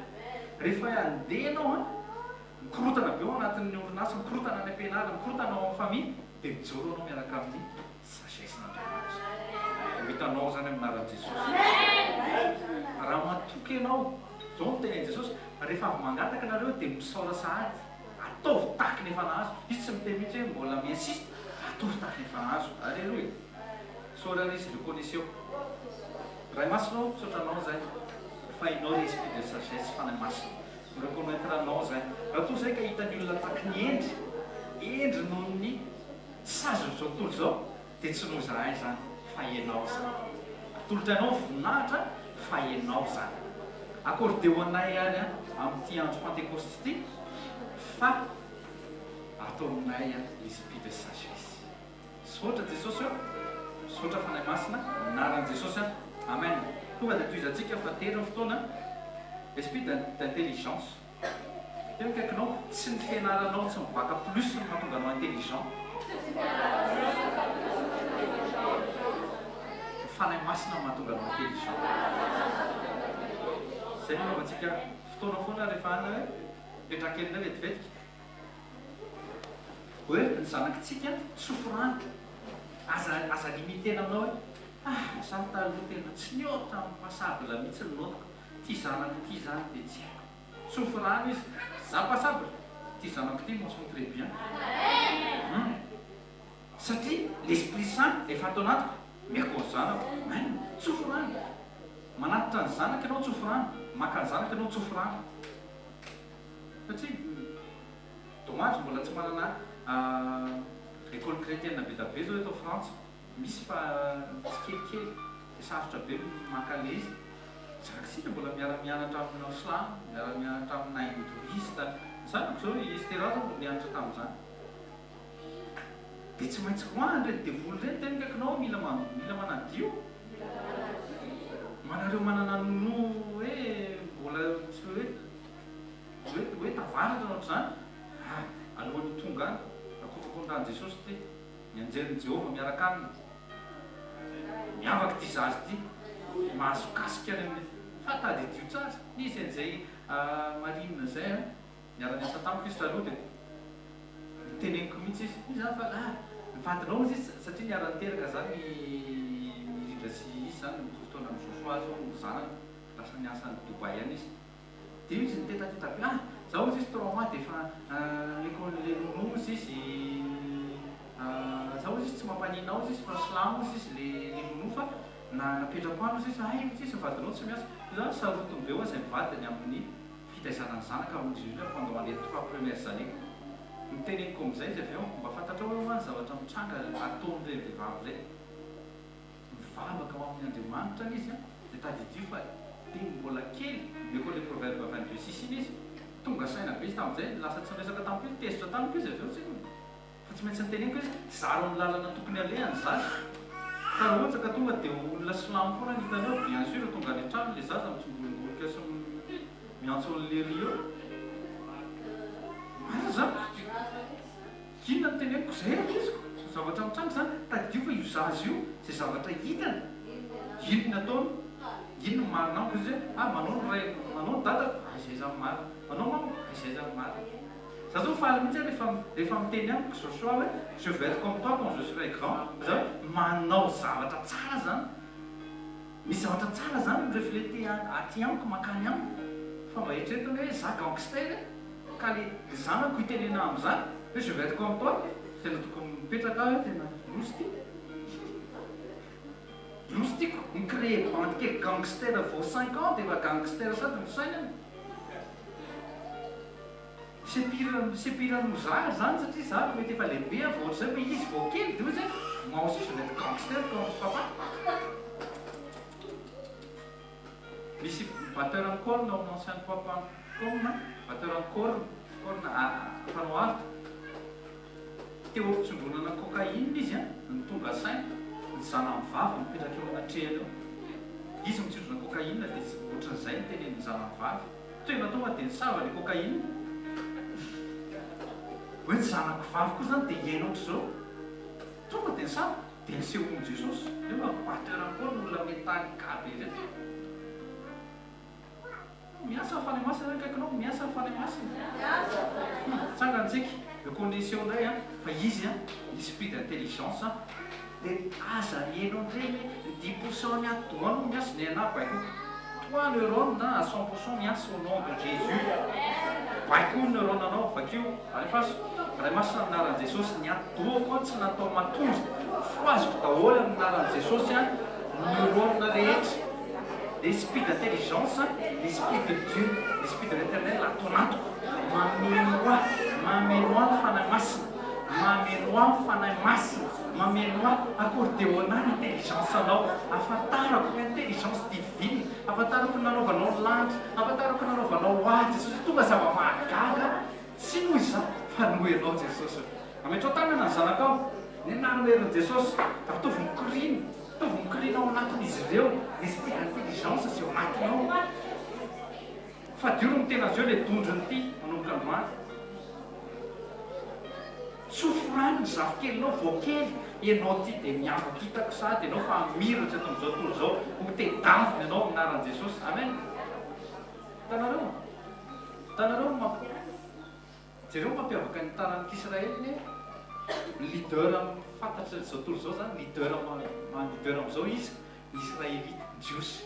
Rehefa handeha ianao an, mikorotana be ao anatin'ny orinasa, mikorotana any am-pianarana, mikorotana ao amin'ny famille, dia mijoro ianao miaraka amin'ny Sagesse n'Andriamanitra. Ho hitanao izany amin'ny anaran'i Jesosy. Raha matoky ianao, izao no tenenin'i Jesosy, rehefa avy mangataka nareo dia misaora sahady, ataovy tahaky ny efa nahazo. Izy tsy miteny mihitsy hoe mbola mi-insiste, ataovy tahaky ny efa nahazo. Alléluia. Misaora ary izy, reconnaissez-o. Ray Masina ô, misaotra Anao izay fa Ianao ilay Esprit de sagesse, Fanahy Masina. Mi-reconnaitre Anao izay. Raha toa izay ka hitan'ny olona tahaky ny hendry, hendry noho ny Sazin'izao tontolo izao dia tsy noho izahay izany fa Ianao izany. Atolotra Anao ny voninahitra fa Ianao izany. Accordeo anay ary amin'ity andro Pantekosta ity fa ato aminay l'esprit de sagesse. Misaotra Jesosy ô! Misaotra Fanahy Masina, Anaran'i Jesosy an! Amen! Tonga dia tohizantsika fa tery ny fotoana. Esprit d'intelligence. Teo akaikinao, tsy ny fianaranao tsy ny bac plus no mahatonga anao intelligent. Ny Fanahy Masina no mahatonga anao intelligent. Zay no anaovantsika fotoana foana rehefa any hoe mipetraha kely indray vetivetika. Hoe ny zanakitsika tsofy rano. Aza aza limiter-na aminao hoe ah za taloha tena tsy nihoatra amin'ny passable mihitsy ny notiko, ity zanako ity zany dia tsy haiko. Tsofy rano izy. Za passable? Ty zanako ty mention très bien. Hum. Satria l'esprit saint efa ato anatiko, miako ny zanako. Amen. Tsofy rano. Manatitra ny zanaka ianao tsofy rano. Maka ny zanaka ianao tsofy rano. Satria dommage mbola tsy manana école chrétienne be da be zao eto Frantsa. Misy fa tsikelikely dia sarotra be ny maka an'ilay izy. Zanak'isika mbola miara-mianatra amina silamo, miara-mianatra amina hindoista. Ny zanako izao, i Estera izao mbola nianatra tamin'izany. Dia tsy maintsy roahina ireny devoly ireny, tena akaikinao aho mila mila manadio. Manareo manana nounou hoe mbola tsy hoe hoe hoe tavaratra na ohatr'izany, ah alohan'ny ho tonga any, rakofako ny ran'i Jesosy ity. Ny anjelin'i Jehovah miaraka aminy. Miavaka ity zaza ity. Mahazo kasika any amin'ny. Fa tadidio tsara, nisy an'izay marine izay an, niara-niasa tamiko izy taloha dia noteneniko mihitsy izy, hoy izy fa ah, ny vadinao hozy izy, satria niara-niteraka izany i Mirindra sy izy izany, mitovy taona amin'i Joshua izao ny zanany, lasa niasa any Dubaï any izy. Dia io izy nitetateta be, ah! Za hozy izy trois mois dia efa nomeko an'le nounou hozy izy, za hozy izy tsy mampanina hozy izy fa silamo hozy izy le le nounou fa na napetrako any hozy izy, hay hozy izy ny vadinao tsy miasa, io zany sarotiny be hoa zay mivadiny amin'ny fitaizana ny zanaka amin'izy ireo pendant les trois premières années. Noteneniko amin'izay izy avy eo, mba fantatrao hoe hoa ny zavatra mitranga ataon'ireny vehivavy ireny. Mivavaka ho amin' Andriamanitra anie izy an, dia tadidio fa teny mbola kely, omeko an'ilay proverbe 22 six iny izy, tonga saina be izy tamin'izay, lasa tsy niresaka tamiko izy, tezitra tamiko izy avy eo tsinona, fa tsy maintsy noteneniko izy, zaro ny lalana tokony alehany ny zaza, fa raha ohatra ka tonga dia olona silamo foana ny hitany eo, bien sur tonga any an-trano ilay zaza mitsingolongoloka sy. Miantso an'i Lery eo. Marina izany. Inona no teneniko? Izay ankizy ko. Zavatra mitranga izany. Tadidio fa io zaza io, izay zavatra hitany, iny no ataony, iny no marina amiko. Izy hoe, ah manao ny raiko, manao ny dadako, ah izay izany marina. Manao mamako, ah izay izany marina. Za zao faly mihitsy aho rehefa rehefa miteny amiko Joshua hoe je veux être comme toi quand je serai grand, zany hoe manao zavatra tsara zany. Misy zavatra tsara zany mi-refleter aty amiko mankany amiko fa mba eritrereto anie hoe za gangster e, ka le zanako hitenena amzany hoe je vais être comme toi, tena tokony mipetraka aho hoe tena loza ty, loza ty ko, mi-creer bande kely gangster vao cinq ans de efa gangster sady ny fisainany. C'est pire c'est pire noho za zany satria za mety efa lehibe aho vao ohatr'izay fa izy vao kely de hoy izy hoe moi aussi je vais être gangster comme papa. Misy batteur en corne ao amin'ny ancienne pop com, batteur en corne, corne mpanao art. Teo am-pitsondronana cocaïne izy an, no tonga saina, ny zanany vavy mipetraka eo anatrehany eo. Izy mitsindrona cocaïne dia ohatran'izay no tenenin'ny zanany vavy. Tena tonga dia nisava le cocaïne. Hoe ny zanako vavy koa zany dia hiaina ohatr'izao. Tonga dia nisava, dia nisehoan'i Jesosy. Nefa batteur koa ny olona metallica be ireto. Miasa ny Fanahy Masina ve akaikinao? Miasa ny Fanahy Masina. Tsangana tsika. Eo koa ny seho indray an, fa izy an, esprit d'intelligence an, dia aza mihaino an'ireny hoe ny dix pour cent ny atidoha no miasa, ny anah baiko trois neurones à 100% miasa au nom de Jésus. Baiko ny neurone anao, vakio, alefaso. Ray Masina amin'ny anaran'i Jesosy, ny atidohako an tsy natao matondro, fohaziko daholo amin'ny anaran'i Jesosy an, ny neurone rehetra. L'esprit d'intelligence, l'esprit de Dieu, l'esprit de l'Eternel ato anatiko, mameno ahy, mameno ahy ny Fanahy Masina, mameno ahy ny Fanahy Masina, mameno ahy, accordeo anah ny intelligence anao, ahafantarako ny intelligence divine, ahafantarako ny nanaovanao ny lanitra, ahafantarako ny nanaovanao ahy Jesosy, tonga zava-mahagaga, tsy noho izaho fa noho Ianao Jesosy. Ametrao tanana ny zanakao, ny anaran'ny herin'i Jesosy, ataovy mikoriana, ataovy mikoriana ao anatin'izy ireo, l'esprit d'intelligence izay ao anatinao. Fadio ny miteny azy eo ilay dondrona ity manomboka androany. Tsofy rano ny zafikelinao vao kely, ianao ity dia miavaka hitako sahady ianao fa hamiratra eto amin'izao tontolo izao, ho tedavina ianao amin'ny anaran'i Jesosy. Amen. Hitanareo? Hitanareo ny mamp. Jereo ny mampiavaka ny taranak'Israely anie, ny leader fantatry izao tontolo izao izany, leader maha leader amin'izao iza? Ny Israelita, Jiosy,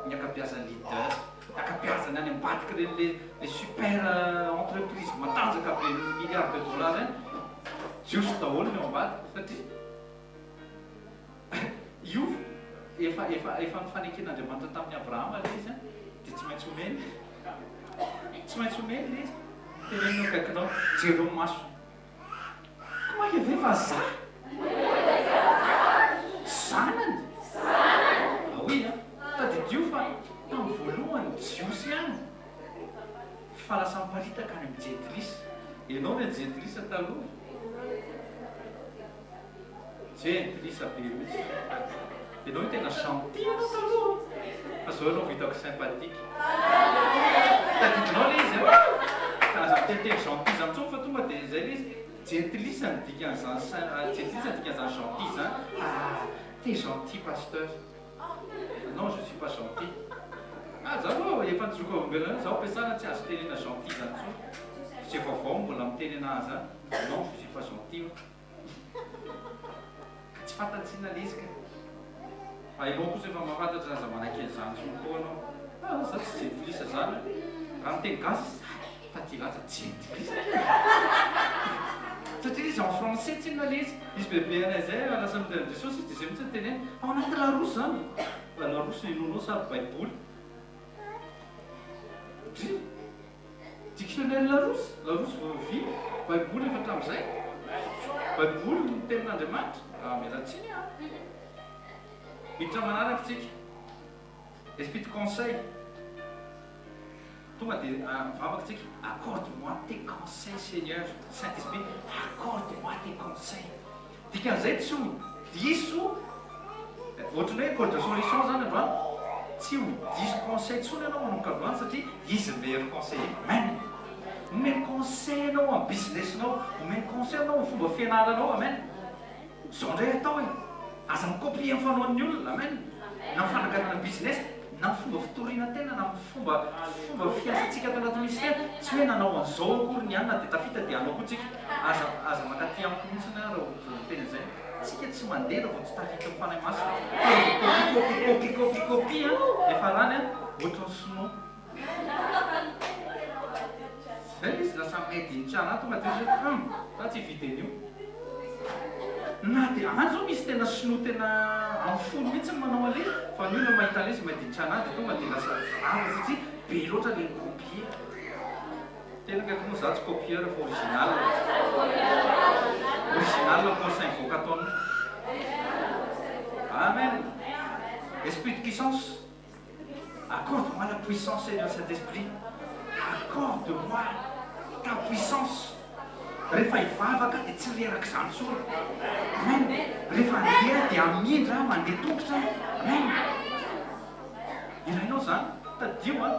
ny ankabeazan'ny leader, ny ankabeazany any ambadik'ireny le le super entreprise matanjaka be milliards de dollars ireny, Jiosy daholo ny ao ambadika satria io efa efa efa nifaneken'Andriamanitra tamin'i Abrahama ilay izy an, dia tsy maintsy omeny. Tsy maintsy omeny ilay izy. Teneno eo akaikinao, jereo ny masony. Ko mainka ve fa za? Zanany? Ah oui an! Tadidio fa tamin'ny voalohany Jiosy ihany fa lasa miparitaka any amin'ny jentilisa. Ianao ve jentilisa taloha? Jentilisa be mihitsy. Ianao io tena gentil ianao taloha fa zao ianao vitako sympathique. Tadidinao le izy an? Aza miteniteny gentil zany intsony fa tonga dia zay le izy. Jentilisa ny dikan'izany jentilisa ny dikan'izany gentil zany. Ah, t'es gentil pasteur. Non, je suis pas gentil. Ah, za aloha efa nijoro vavolombelona zaho ampiasana tsy azo tenena gentil zany intsony. Tsy vaovao mbola miteny anahy zany. Non, je suis pas gentil. Ka tsy fantany tsinona le izy ka. Fa enao kosa efa mahafantatra aza manaiky an'izany intsony koa anao. Ah za tsy jentilisa zany an. Raha miteny gasy izy fa ty latsa jentilisa kay. Satria izy en français tsinona le izy. Izy bebe anay zay lasa nody an'i Jesosy izy de zay mihitsy no teneniny. Ao anaty larousse zany. Larousse inoanao sa baiboly? Dry. Dictionnaire Larousse, Larousse vao vy, Baiboly efa hatramin'izay. Baiboly no tenin'Andriamanitra. Ah, miala tsiny ah. Miditra manaraka tsika. Esprit de conseil. Tonga dia mivavaka tsika. Accorde-moi tes conseils, Seigneur. Saint-Esprit, accorde-moi tes conseils. Dikan'izay tsy ho diso ohatran'ny hoe école de solution zany androany. Tsy ho diso conseil intsony ianao manomboka androany satria izy ny meilleur conseiller. Amen. Omeny conseil anao amin'ny business-nao, omeny conseil anao amin'ny fomba fianaranao. Amen. Izao indray atao e. Aza mi-copier ny fanaon'ny olona. Amen. Na amin'ny fananganana business, na amin'ny fomba fitoriana tena, na amin'ny fomba fomba fiasantsika ato anaty ministère. Tsy hoe nanao an'izao akory ny anona dia tafita dia hanao koa tsika. Aza aza mankaty amiko mihitsy raha vao miteny an'izay. Tsika tsy mandeha raha vao tsy taritin'ny Fanahy Masina. Fa raha vao copie copie copie copie copie an, hiafarany an, ohatran'ny sinoa. Zay ilay izy lasa made in China tonga dia hoe hum, za tsy hividy an'io. Na dia any zao misy tena sinoa tena amin'ny fony mihitsy ny manao an'ilay izy, fa ny olona mahita an'ilay izy made in China dia tonga dia lasa rava satria be loatra ilay mi-copier. Tena akaiky moa za tsy copieur fa original. Original Conseil Vocaton. Amen. Esprit de puissance. Accorde moi la puissance Seigneur Saint Esprit. Accorde moi ta puissance. Rehefa hivavaka dia tsy reraka izany intsony. Amen. Rehefa handeha dia hamindra mandeha tongotra. Amen. Ilainao izany. Tadidio an.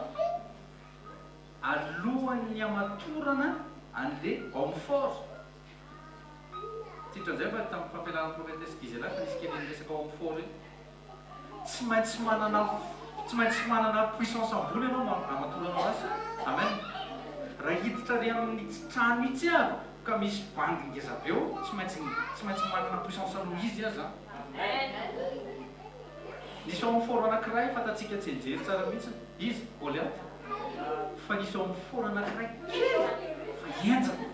Alohan'ny hamatorana an'le homme fort. Tsy hitan'izay fa tamin'ny fampianaran'ny prophétesse Gisela fa nisy kely iny resaka homme fort iny. Tsy maintsy manana tsy maintsy manana puissance ambony ianao hamatoranao azy. Amen. Raha hiditra ary amin'ny trano itsy aho ka misy bandy ngeza be eo, tsy maintsy tsy maintsy manana puissance noho izy aho zany. Nisy homme fort anankiray fantatsika tsianjery tsara mihitsy, iza? Goliath. Fa nisy homme fort anankiray kely fa henjana.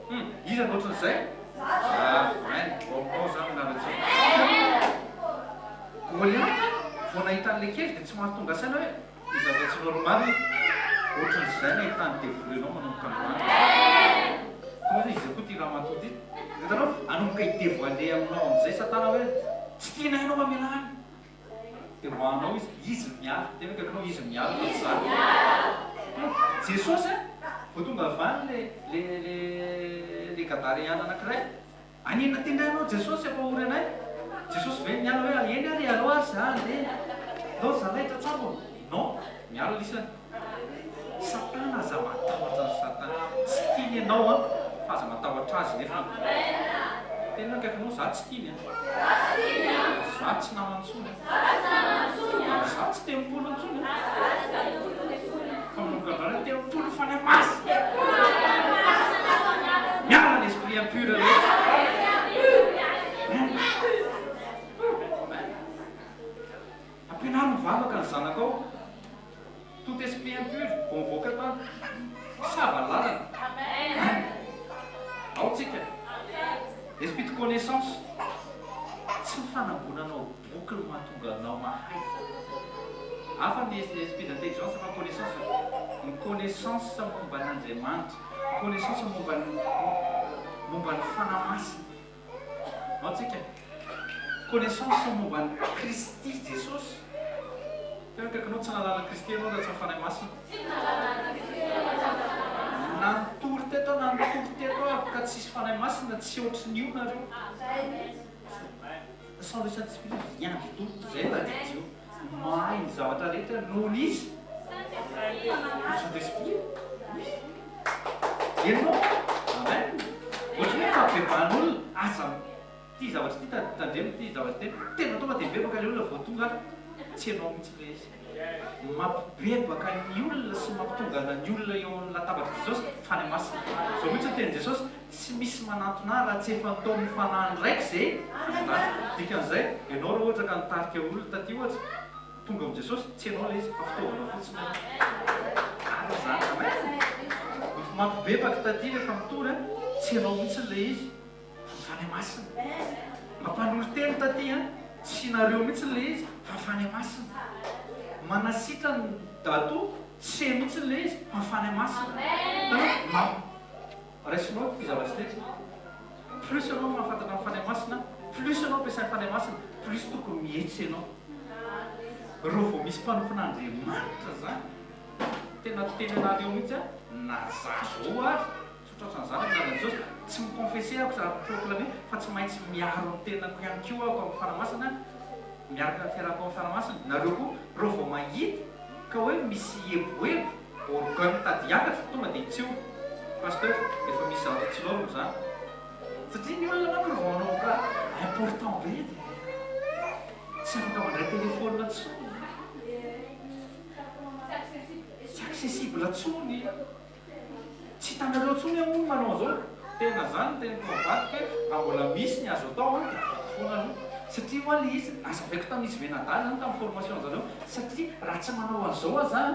Hum, iza no ohatran'izay? Amen. Vaovao zany anarantsika. Goliath vao nahita an'ilay kely dia tsy mahatonga saina hoe ny zavatra tsy normal. Ohatran'izay nahitany devoly anao manomboka androany. Tonga hoe iza koa ity ramatoa ity? Hitanao? Hanomboka hi-devoiler aminao amin'izay satana hoe tsy tianay ianao mamelà any. Dia ho anao izy, izy no miala. Tena akaikinao izy no miala fa tsy za. Jesosy a, vao tonga avy any le le le le Gadareana anankiray. Haninona ty indray ianao Jesosy hampahory anay? Jesosy ve niala hoe eny ary aleo ary za handeha. Ndao ry zalahy tratsambo. Non, miala lisany. Satana aza matahotra an'i satana. Tsy tiany ianao an, fa aza matahotra azy nefa. Tena akaikinao za tsy tiany an. Za tsy namany intsony an. Za tsy tempoly intsony an. Fa manomboka androany aho tempoly Fanahy Masina. Miala ny esprit impur rehetra. Amen. Ampianaro mivavaka ny zanakao. Tout esprit impur vao mivoaka tany. Sava lalana. Amen. Ao tsika. Esprit de connaissance. Tsy ny fanangonanao boky no mahatonga anao mahay. Hafa ny esprit d'intelligence fa connaissance. Ny connaissance momba an'Andriamanitra. Ny connaissance momba ny momba ny Fanahy Masina. Ao tsika. Connaissance momba an'i Kristy Jesosy. Tena akaikinao tsy nahalala an'i Kristy ianao raha tsy ny Fanahy Masina. Na nitory teto aho na nitory teto aho ka tsisy Fanahy Masina tsy ohatry ny io nareo. Sans le Saint Esprit rien du tout. Zay tadidio. Mahay ny zavatra rehetra noho ny izy. Le Saint Esprit. Oui. Ianao. Amen. Ohatry ny hoe fampibebahan'olona. Aza ity zavatra ity tandremo ity zavatra ity. Tena tonga dia mibebaka ilay olona vao tonga ary tsy ianao mihitsy ilay izy. Mampibebaka ny olona sy mampitongana ny olona eo amin'ny latabatr'i Jesosy Fanahy Masina. Izao mihitsy ny tenin'i Jesosy, tsy misy manantona ahy raha tsy efa nitaomin'ny Fanahin'ny Raiko izay any an-danitra. Dikan'izay, ianao raha ohatra ka nitarika olona taty ohatra, tonga amin'i Jesosy, tsy ianao ilay izy fa fitaovana fotsiny ianao. Marina izany, amen. Mampibebaka taty rehefa mitory, tsy ianao mihitsy ilay izy. Fanahy Masina. Mampanolo-teny taty an, tsy nareo mihitsy ilay izy fa Fanahy Masina. Manasitrana ny Dato, tsy se mihitsy ilay izy fa Fanahy Masina. Hitanao? Ma, raisinao ity zavatra ity. Plus ianao mahafantatra ny Fanahy Masina, plus ianao ampiasain'ny Fanahy Masina, plus tokony mihetsika ianao. Reo vao misy mpanompon'Andriamanitra zany, tena teny anareo mihitsy an, na za zao ary, Tsy tratran'izany amin'ny anaran'i Jesosy. Tsy mi-confesser aho, za mi-proclamer fa tsy maintsy miaro ny tenako ihany koa aho amin'ny Fanahy Masina. Miaraka amin'ny fiarahako amin'ny Fanahy Masina. Nareo koa, reo vao mahita ka hoe misy eboebo, orgueil mitady hiakatra, tonga dia hitsio. Pasteur, efa misy zavatra tsy norme izany. Satria ny olona manko reo vao manomboka important be dia tsy afaka mandray téléphone intsony. Tsy accessible intsony. Tsy hitanareo intsony aho hono manao an'izao. Tena zany ny teniko mivadika hoe raha mbola misy ny azo atao an dia ataoko foana aloha. Satria hoa le izy, nazavaiko tamin'izy mianadahy zany tamin'ny formation zareo, satria raha tsy manao an'izao aho za an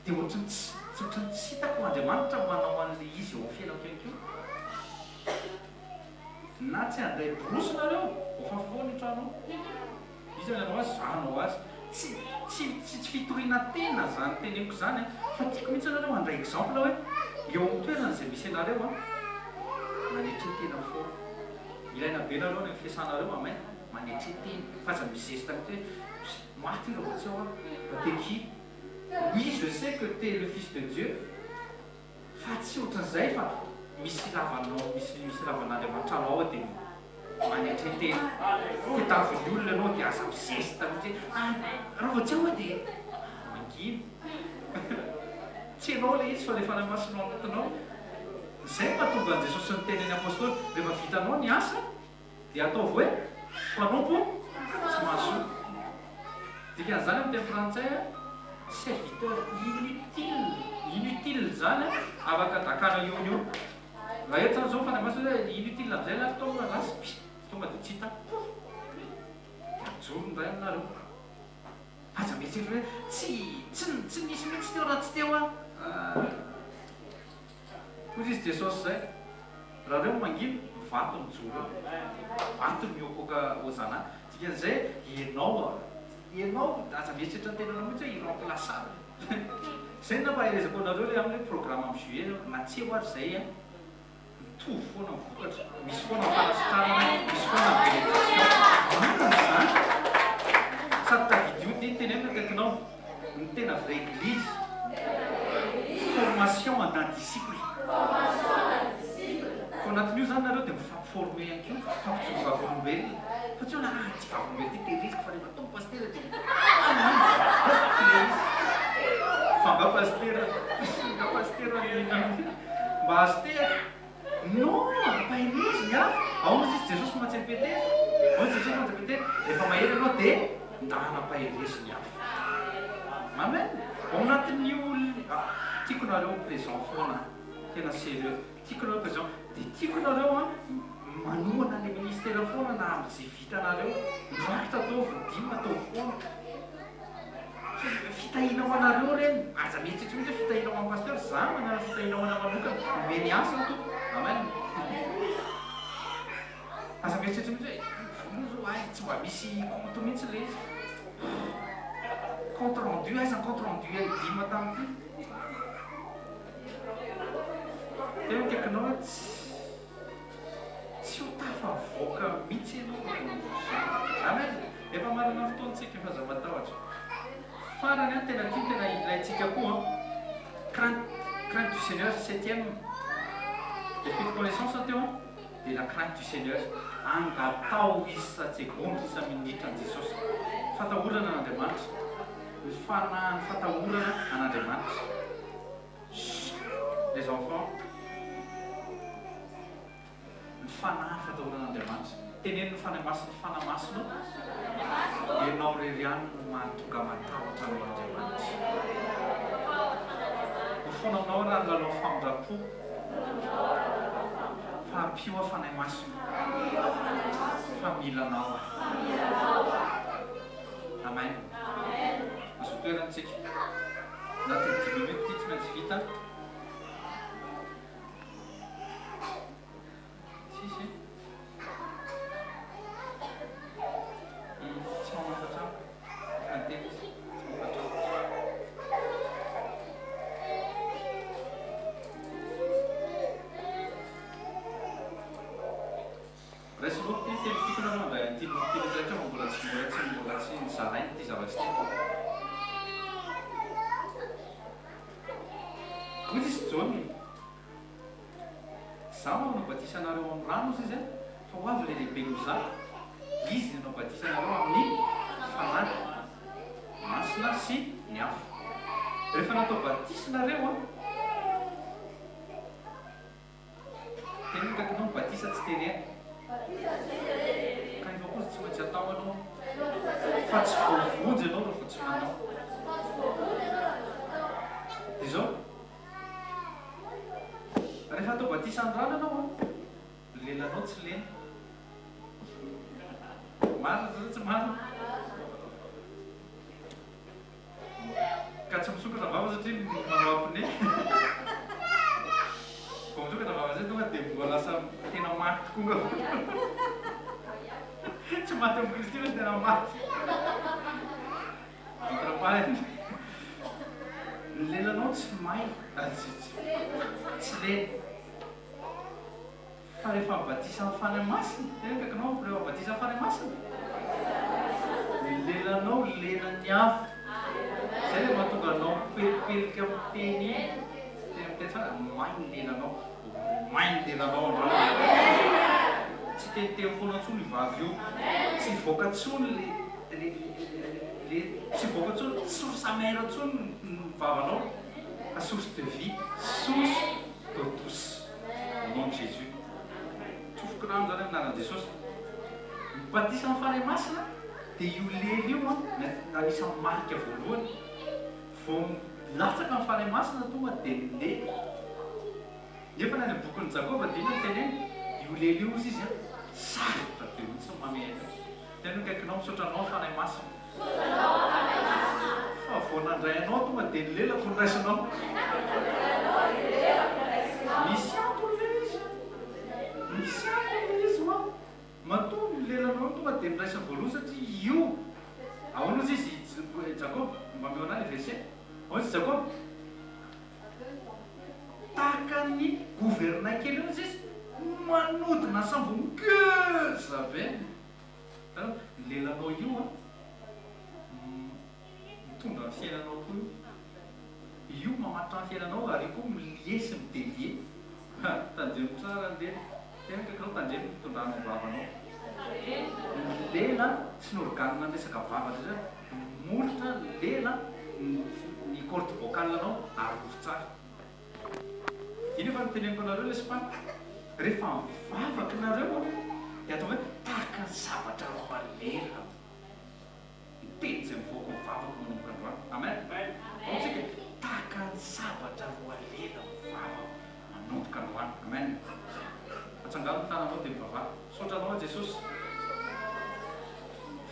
dia ohatran'ny tsy ohatran'ny tsy hitako Andriamanitra manao an'le izy eo amin'ny fiainako ihany koa. Na tsy handray borosy nareo, voafafy foana io trano io. Iza ny hanao azy? Za hanao azy. Tsy tsy tsy tsy fitoriana tena zany teneniko zany an, fa tiako mihitsy anareo handray exemple hoe eo amin'ny toerana izay misy anareo an, manetre tena foana. Ilaina be nareo any amin'ny fiasanareo, amen, manetre tena, fa aza mizesta mihitsy hoe maty io raha vao tsy ao aho, fa t'es qui? Oui je sais que t'es le fils de Dieu, Fa tsy ohatran'izay fa misy ilavanao misy misy ilavan'Andriamanitra anao ao dia manetre tena. Tadiavin'ny olona ianao dia aza mizesta mihitsy hoe ah raha vao tsy ao aho dia mangina. Tsy ianao ilay izy fa ilay Fanahy Masina ao anatinao. Izay no mahatonga an'i Jesosy niteny ny Apostoly, rehefa vitanao ny asa dia ataovy hoe mpanompo tsy mahasoa. Dikan'izany amin'ny teny frantsay, serviteur inutile, inutile izany afaka dakana eo no eo. Raha eto izany izao ny Fanahy Masina hoe inutile amin'izay ilay tonga lasa, pssst, tonga dia tsy hita, pouf, dia mijoro indray aminareo. Aza mieritreritra hoe tsy, tsy, tsy nisy mihitsy teo raha tsy teo aho. Hoy izy Jesosy izay, raha reo mangina, vato mijoro eo, vato mihoakoaka hozana, dikan'izay ianao a, ianao aza mieritreritra ny tenanao mihitsy hoe irremplaçable, izay no nampaherezako anareo le amin'ny hoe programme amin'ny juillet na tsy eo ary izay a, mitovy foana ny vokatra, misy foana ny fanasitranana, misy foana ny benediction, marina izany, sady tadidio ity teneno ny akaikinao. Ny tena vraie eglise. Formation ana disciple. Fa anatin'io zany nareo dia mifampi-former ihany koa, mifampijoro vavolombelona. Fa tsy hoe ah ity vavolombelona ity tehiriziko fa rehefa tonga pasitera dia le izy. Fa nga pasitera, nga pasitera mba azo tehaka. Non, ampaherezo ny hafa. Ahoana hozy izy Jesosy mantsy an'i Petera? Ahoana Jesosy mantsy an'i Petera? Rehefa mahery ianao dia ndana ampaherezo ny hafa. Amen. Ao anatin'ny olona, tiako nareo présent foana, tena sérieux. Tiako nareo présent, dia tiako nareo an manohana ny ministère foana na amin'izay vitanareo. Ny rakitra ataovy, ny dime ataovy foana. Fitahiana ho anareo ireny, aza mieritreritra mihitsy hoe fitahiana ho an'i Pasteur, za manana fitahiana ho anah manokana, omeny asa aho tompoko, amen. Aza mieritreritra mihitsy hoe vola io zao ay tsy mba misy compte mihitsy le izy, compte rendu, aiza ny compte rendu an'i Dima tamin'ity? Tena akaikinao hoe tsy. Tsy ho tafavoaka mihitsy ianao raha vao mivory. Amen! Efa manana fotoana tsika fa aza matahotra. Farany an, tena tiany tena ilaintsika koa an. Crainte, crainte du Seigneur, septième. Esprit de connaissance teo an, dia la crainte du Seigneur. Angataho isa-tsegondra, isa-minitra an'i Jesosy. Fatahorana an'Andriamanitra. Ny fanahin'ny fatahorana an'Andriamanitra. Chut les enfants, ny fanahy fatahoran'Andriamanitra. Teneno ny Fanahy Masina, Fanahy Masina ô, Ianao irery ihany no mahatonga matahotra anao Andriamanitra. Mifona aminao raha ny lalao famindram-po, fa ampio aho Fanahy Masina, fa mila anao aho. Amen. Azo toerana tsika. Anatin'ny dimy minutes ity tsy maintsy vita. Tsisy. Tsy mamafa trano. Efa niteny izy. Tsy mamafa trano. Raiso loko ity teny tiako nareo handray an'ity loko ity rehetra rehetra fa mbola tsy mbola tsy mbola tsy nozaraina ity zavatra ity. Hoy izy Jaona, Izaho no hanao batisa anareo amin'ny rano, hozy izy, fa ho avy ilay lehibe noho izaho, Izy no hanao batisa anareo amin'ny. Fanahy Masina sy ny afo. Rehefa natao batisa nareo an, teneno akaikinao ny batisa tsy terena. Ka efa kosa tsy maintsy atao aloha. Fa tsy voavonjy ianao raha vao tsy manao. Dia izao, rehefa atao batisa ny rano ianao an, ny lelanao tsy lena. Marina sa tsy marina? Ka tsy misokatra vava satria manao apnée. Vao misokatra vava zay tonga dia mbola lasa tena maty tokoa ngamba. Tsy maty amin'i Kristy fa tena maty. Entre parenthèses. Ny lelanao tsy may, tsy lena. Fa rehefa batisan'ny Fanahy Masina, tena akaikinao rehefa batisan'ny Fanahy Masina, ny lelanao lenan'ny afo. Izay ilay mahatonga anao mipelipelika miteny iny. Tena miteny tsara, may ny lelanao. May ny lelanao androany. Tsy hiteniteny foana intsony io vavy io. Tsy hivoaka intsony le le le tsy hivoaka intsony source amère intsony ny vavanao fa source de vie, source d'eau douce. Au nom de Jésus. Tsofiko rano zany amin'ny anaran'i Jesosy. Ny batisan'ny Fanahy Masina dia io lela io an, no anisan'ny marika voalohany. Vao milatsaka ny Fanahy Masina tonga dia ny lela. Nefa ny any amin'ny bokin'i Jakoba dia inona no teneniny? Io lela io hozy izy an, sarotra be mihitsy ny mamehy an'io. Tena hoe akaikinao misaotra anao ny Fanahy Masina. Fa vao nandray anao tonga dia ny lelako no raisinao. Misy antony ve izy? Misy antony ilay izy ho'a. Matoa ny lelanao tonga dia noraisiny voalohany satria io. Ahoana hozy izy Jakoba? Mba omeo anah ilay verset. Ahoana izy Jakoba? Tahaka ny gouvernail kely io hozy izy, manodina sambo ngeza be. Hitanao? Ny lelanao io an, mitondra ny fiainanao koa io. Io mamatotra ny fiainanao ary io koa mi-lier sy mi-délier. Ha, tandremo tsara ny lela. Tena akaikinao tandremo ny fitondranao ny vavanao. Ny lela sy ny organe ny resaka vava rehetra, ny molotra, ny lela, ny corde vocale-nao arovy tsara. Iny efa noteneniko anareo lesy fa rehefa mivavaka nareo an dia ataovy hoe tahaka ny zavatra roa lera ny teny izay mivoaka ny vavako manomboka androany. Amen. Ao tsika tahaka ny sabatra roa lela ny vavako manomboka androany. Amen. Atsangano ny tananao dia mivavaha. Misaotra anao aho Jesosy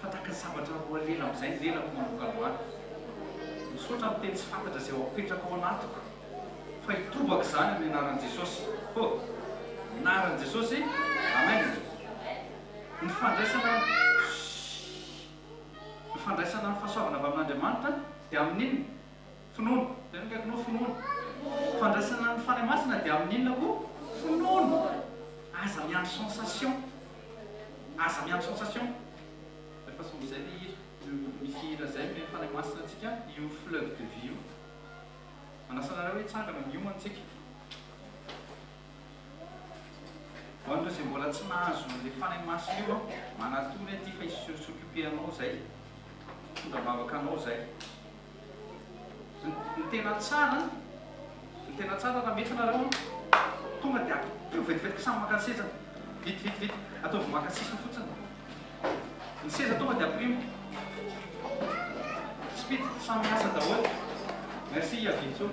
fa tahaka ny sabatra roa lela amin'izay ny lelako manomboka androany. Misaotra amin'ny teny tsy fantatra izay ho apetraka ao anatiko. Fa hitobaka izany amin'ny anaran'i Jesosy. Oh! Anaran'i Jesosy. Amen. Ny fandraisana Ny fandraisana ny fahasoavana avy amin'Andriamanitra dia amin'inona? Finoana. Tena akaikinao finoana. Fandraisana ny Fanahy Masina dia amin'inona koa? Finoana. Aza miandry sensation. Aza miandry sensation. Rehefa somba izay ilay hira, misy hira izay omen'ny Fanahy Masina antsika, io fleuve de vie io. Manasa anareo hitsangana, miomana tsika. Ho an'ireo izay mbola tsy nahazo an'ilay Fanahy Masina io an, manatòna ety fa hisy s'occuper anao izay. Hitondra am-bavaka anao izay. Ny tena tsara, ny tena tsara raha mety nareo an, tonga dia ampio vetivety samy maka ny sezany. Vite, vite, vite. Ataovy maka sisiny fotsiny. Ny seza tonga dia ampirimo. Speed, samy miasa daholo. Merci Yavintso.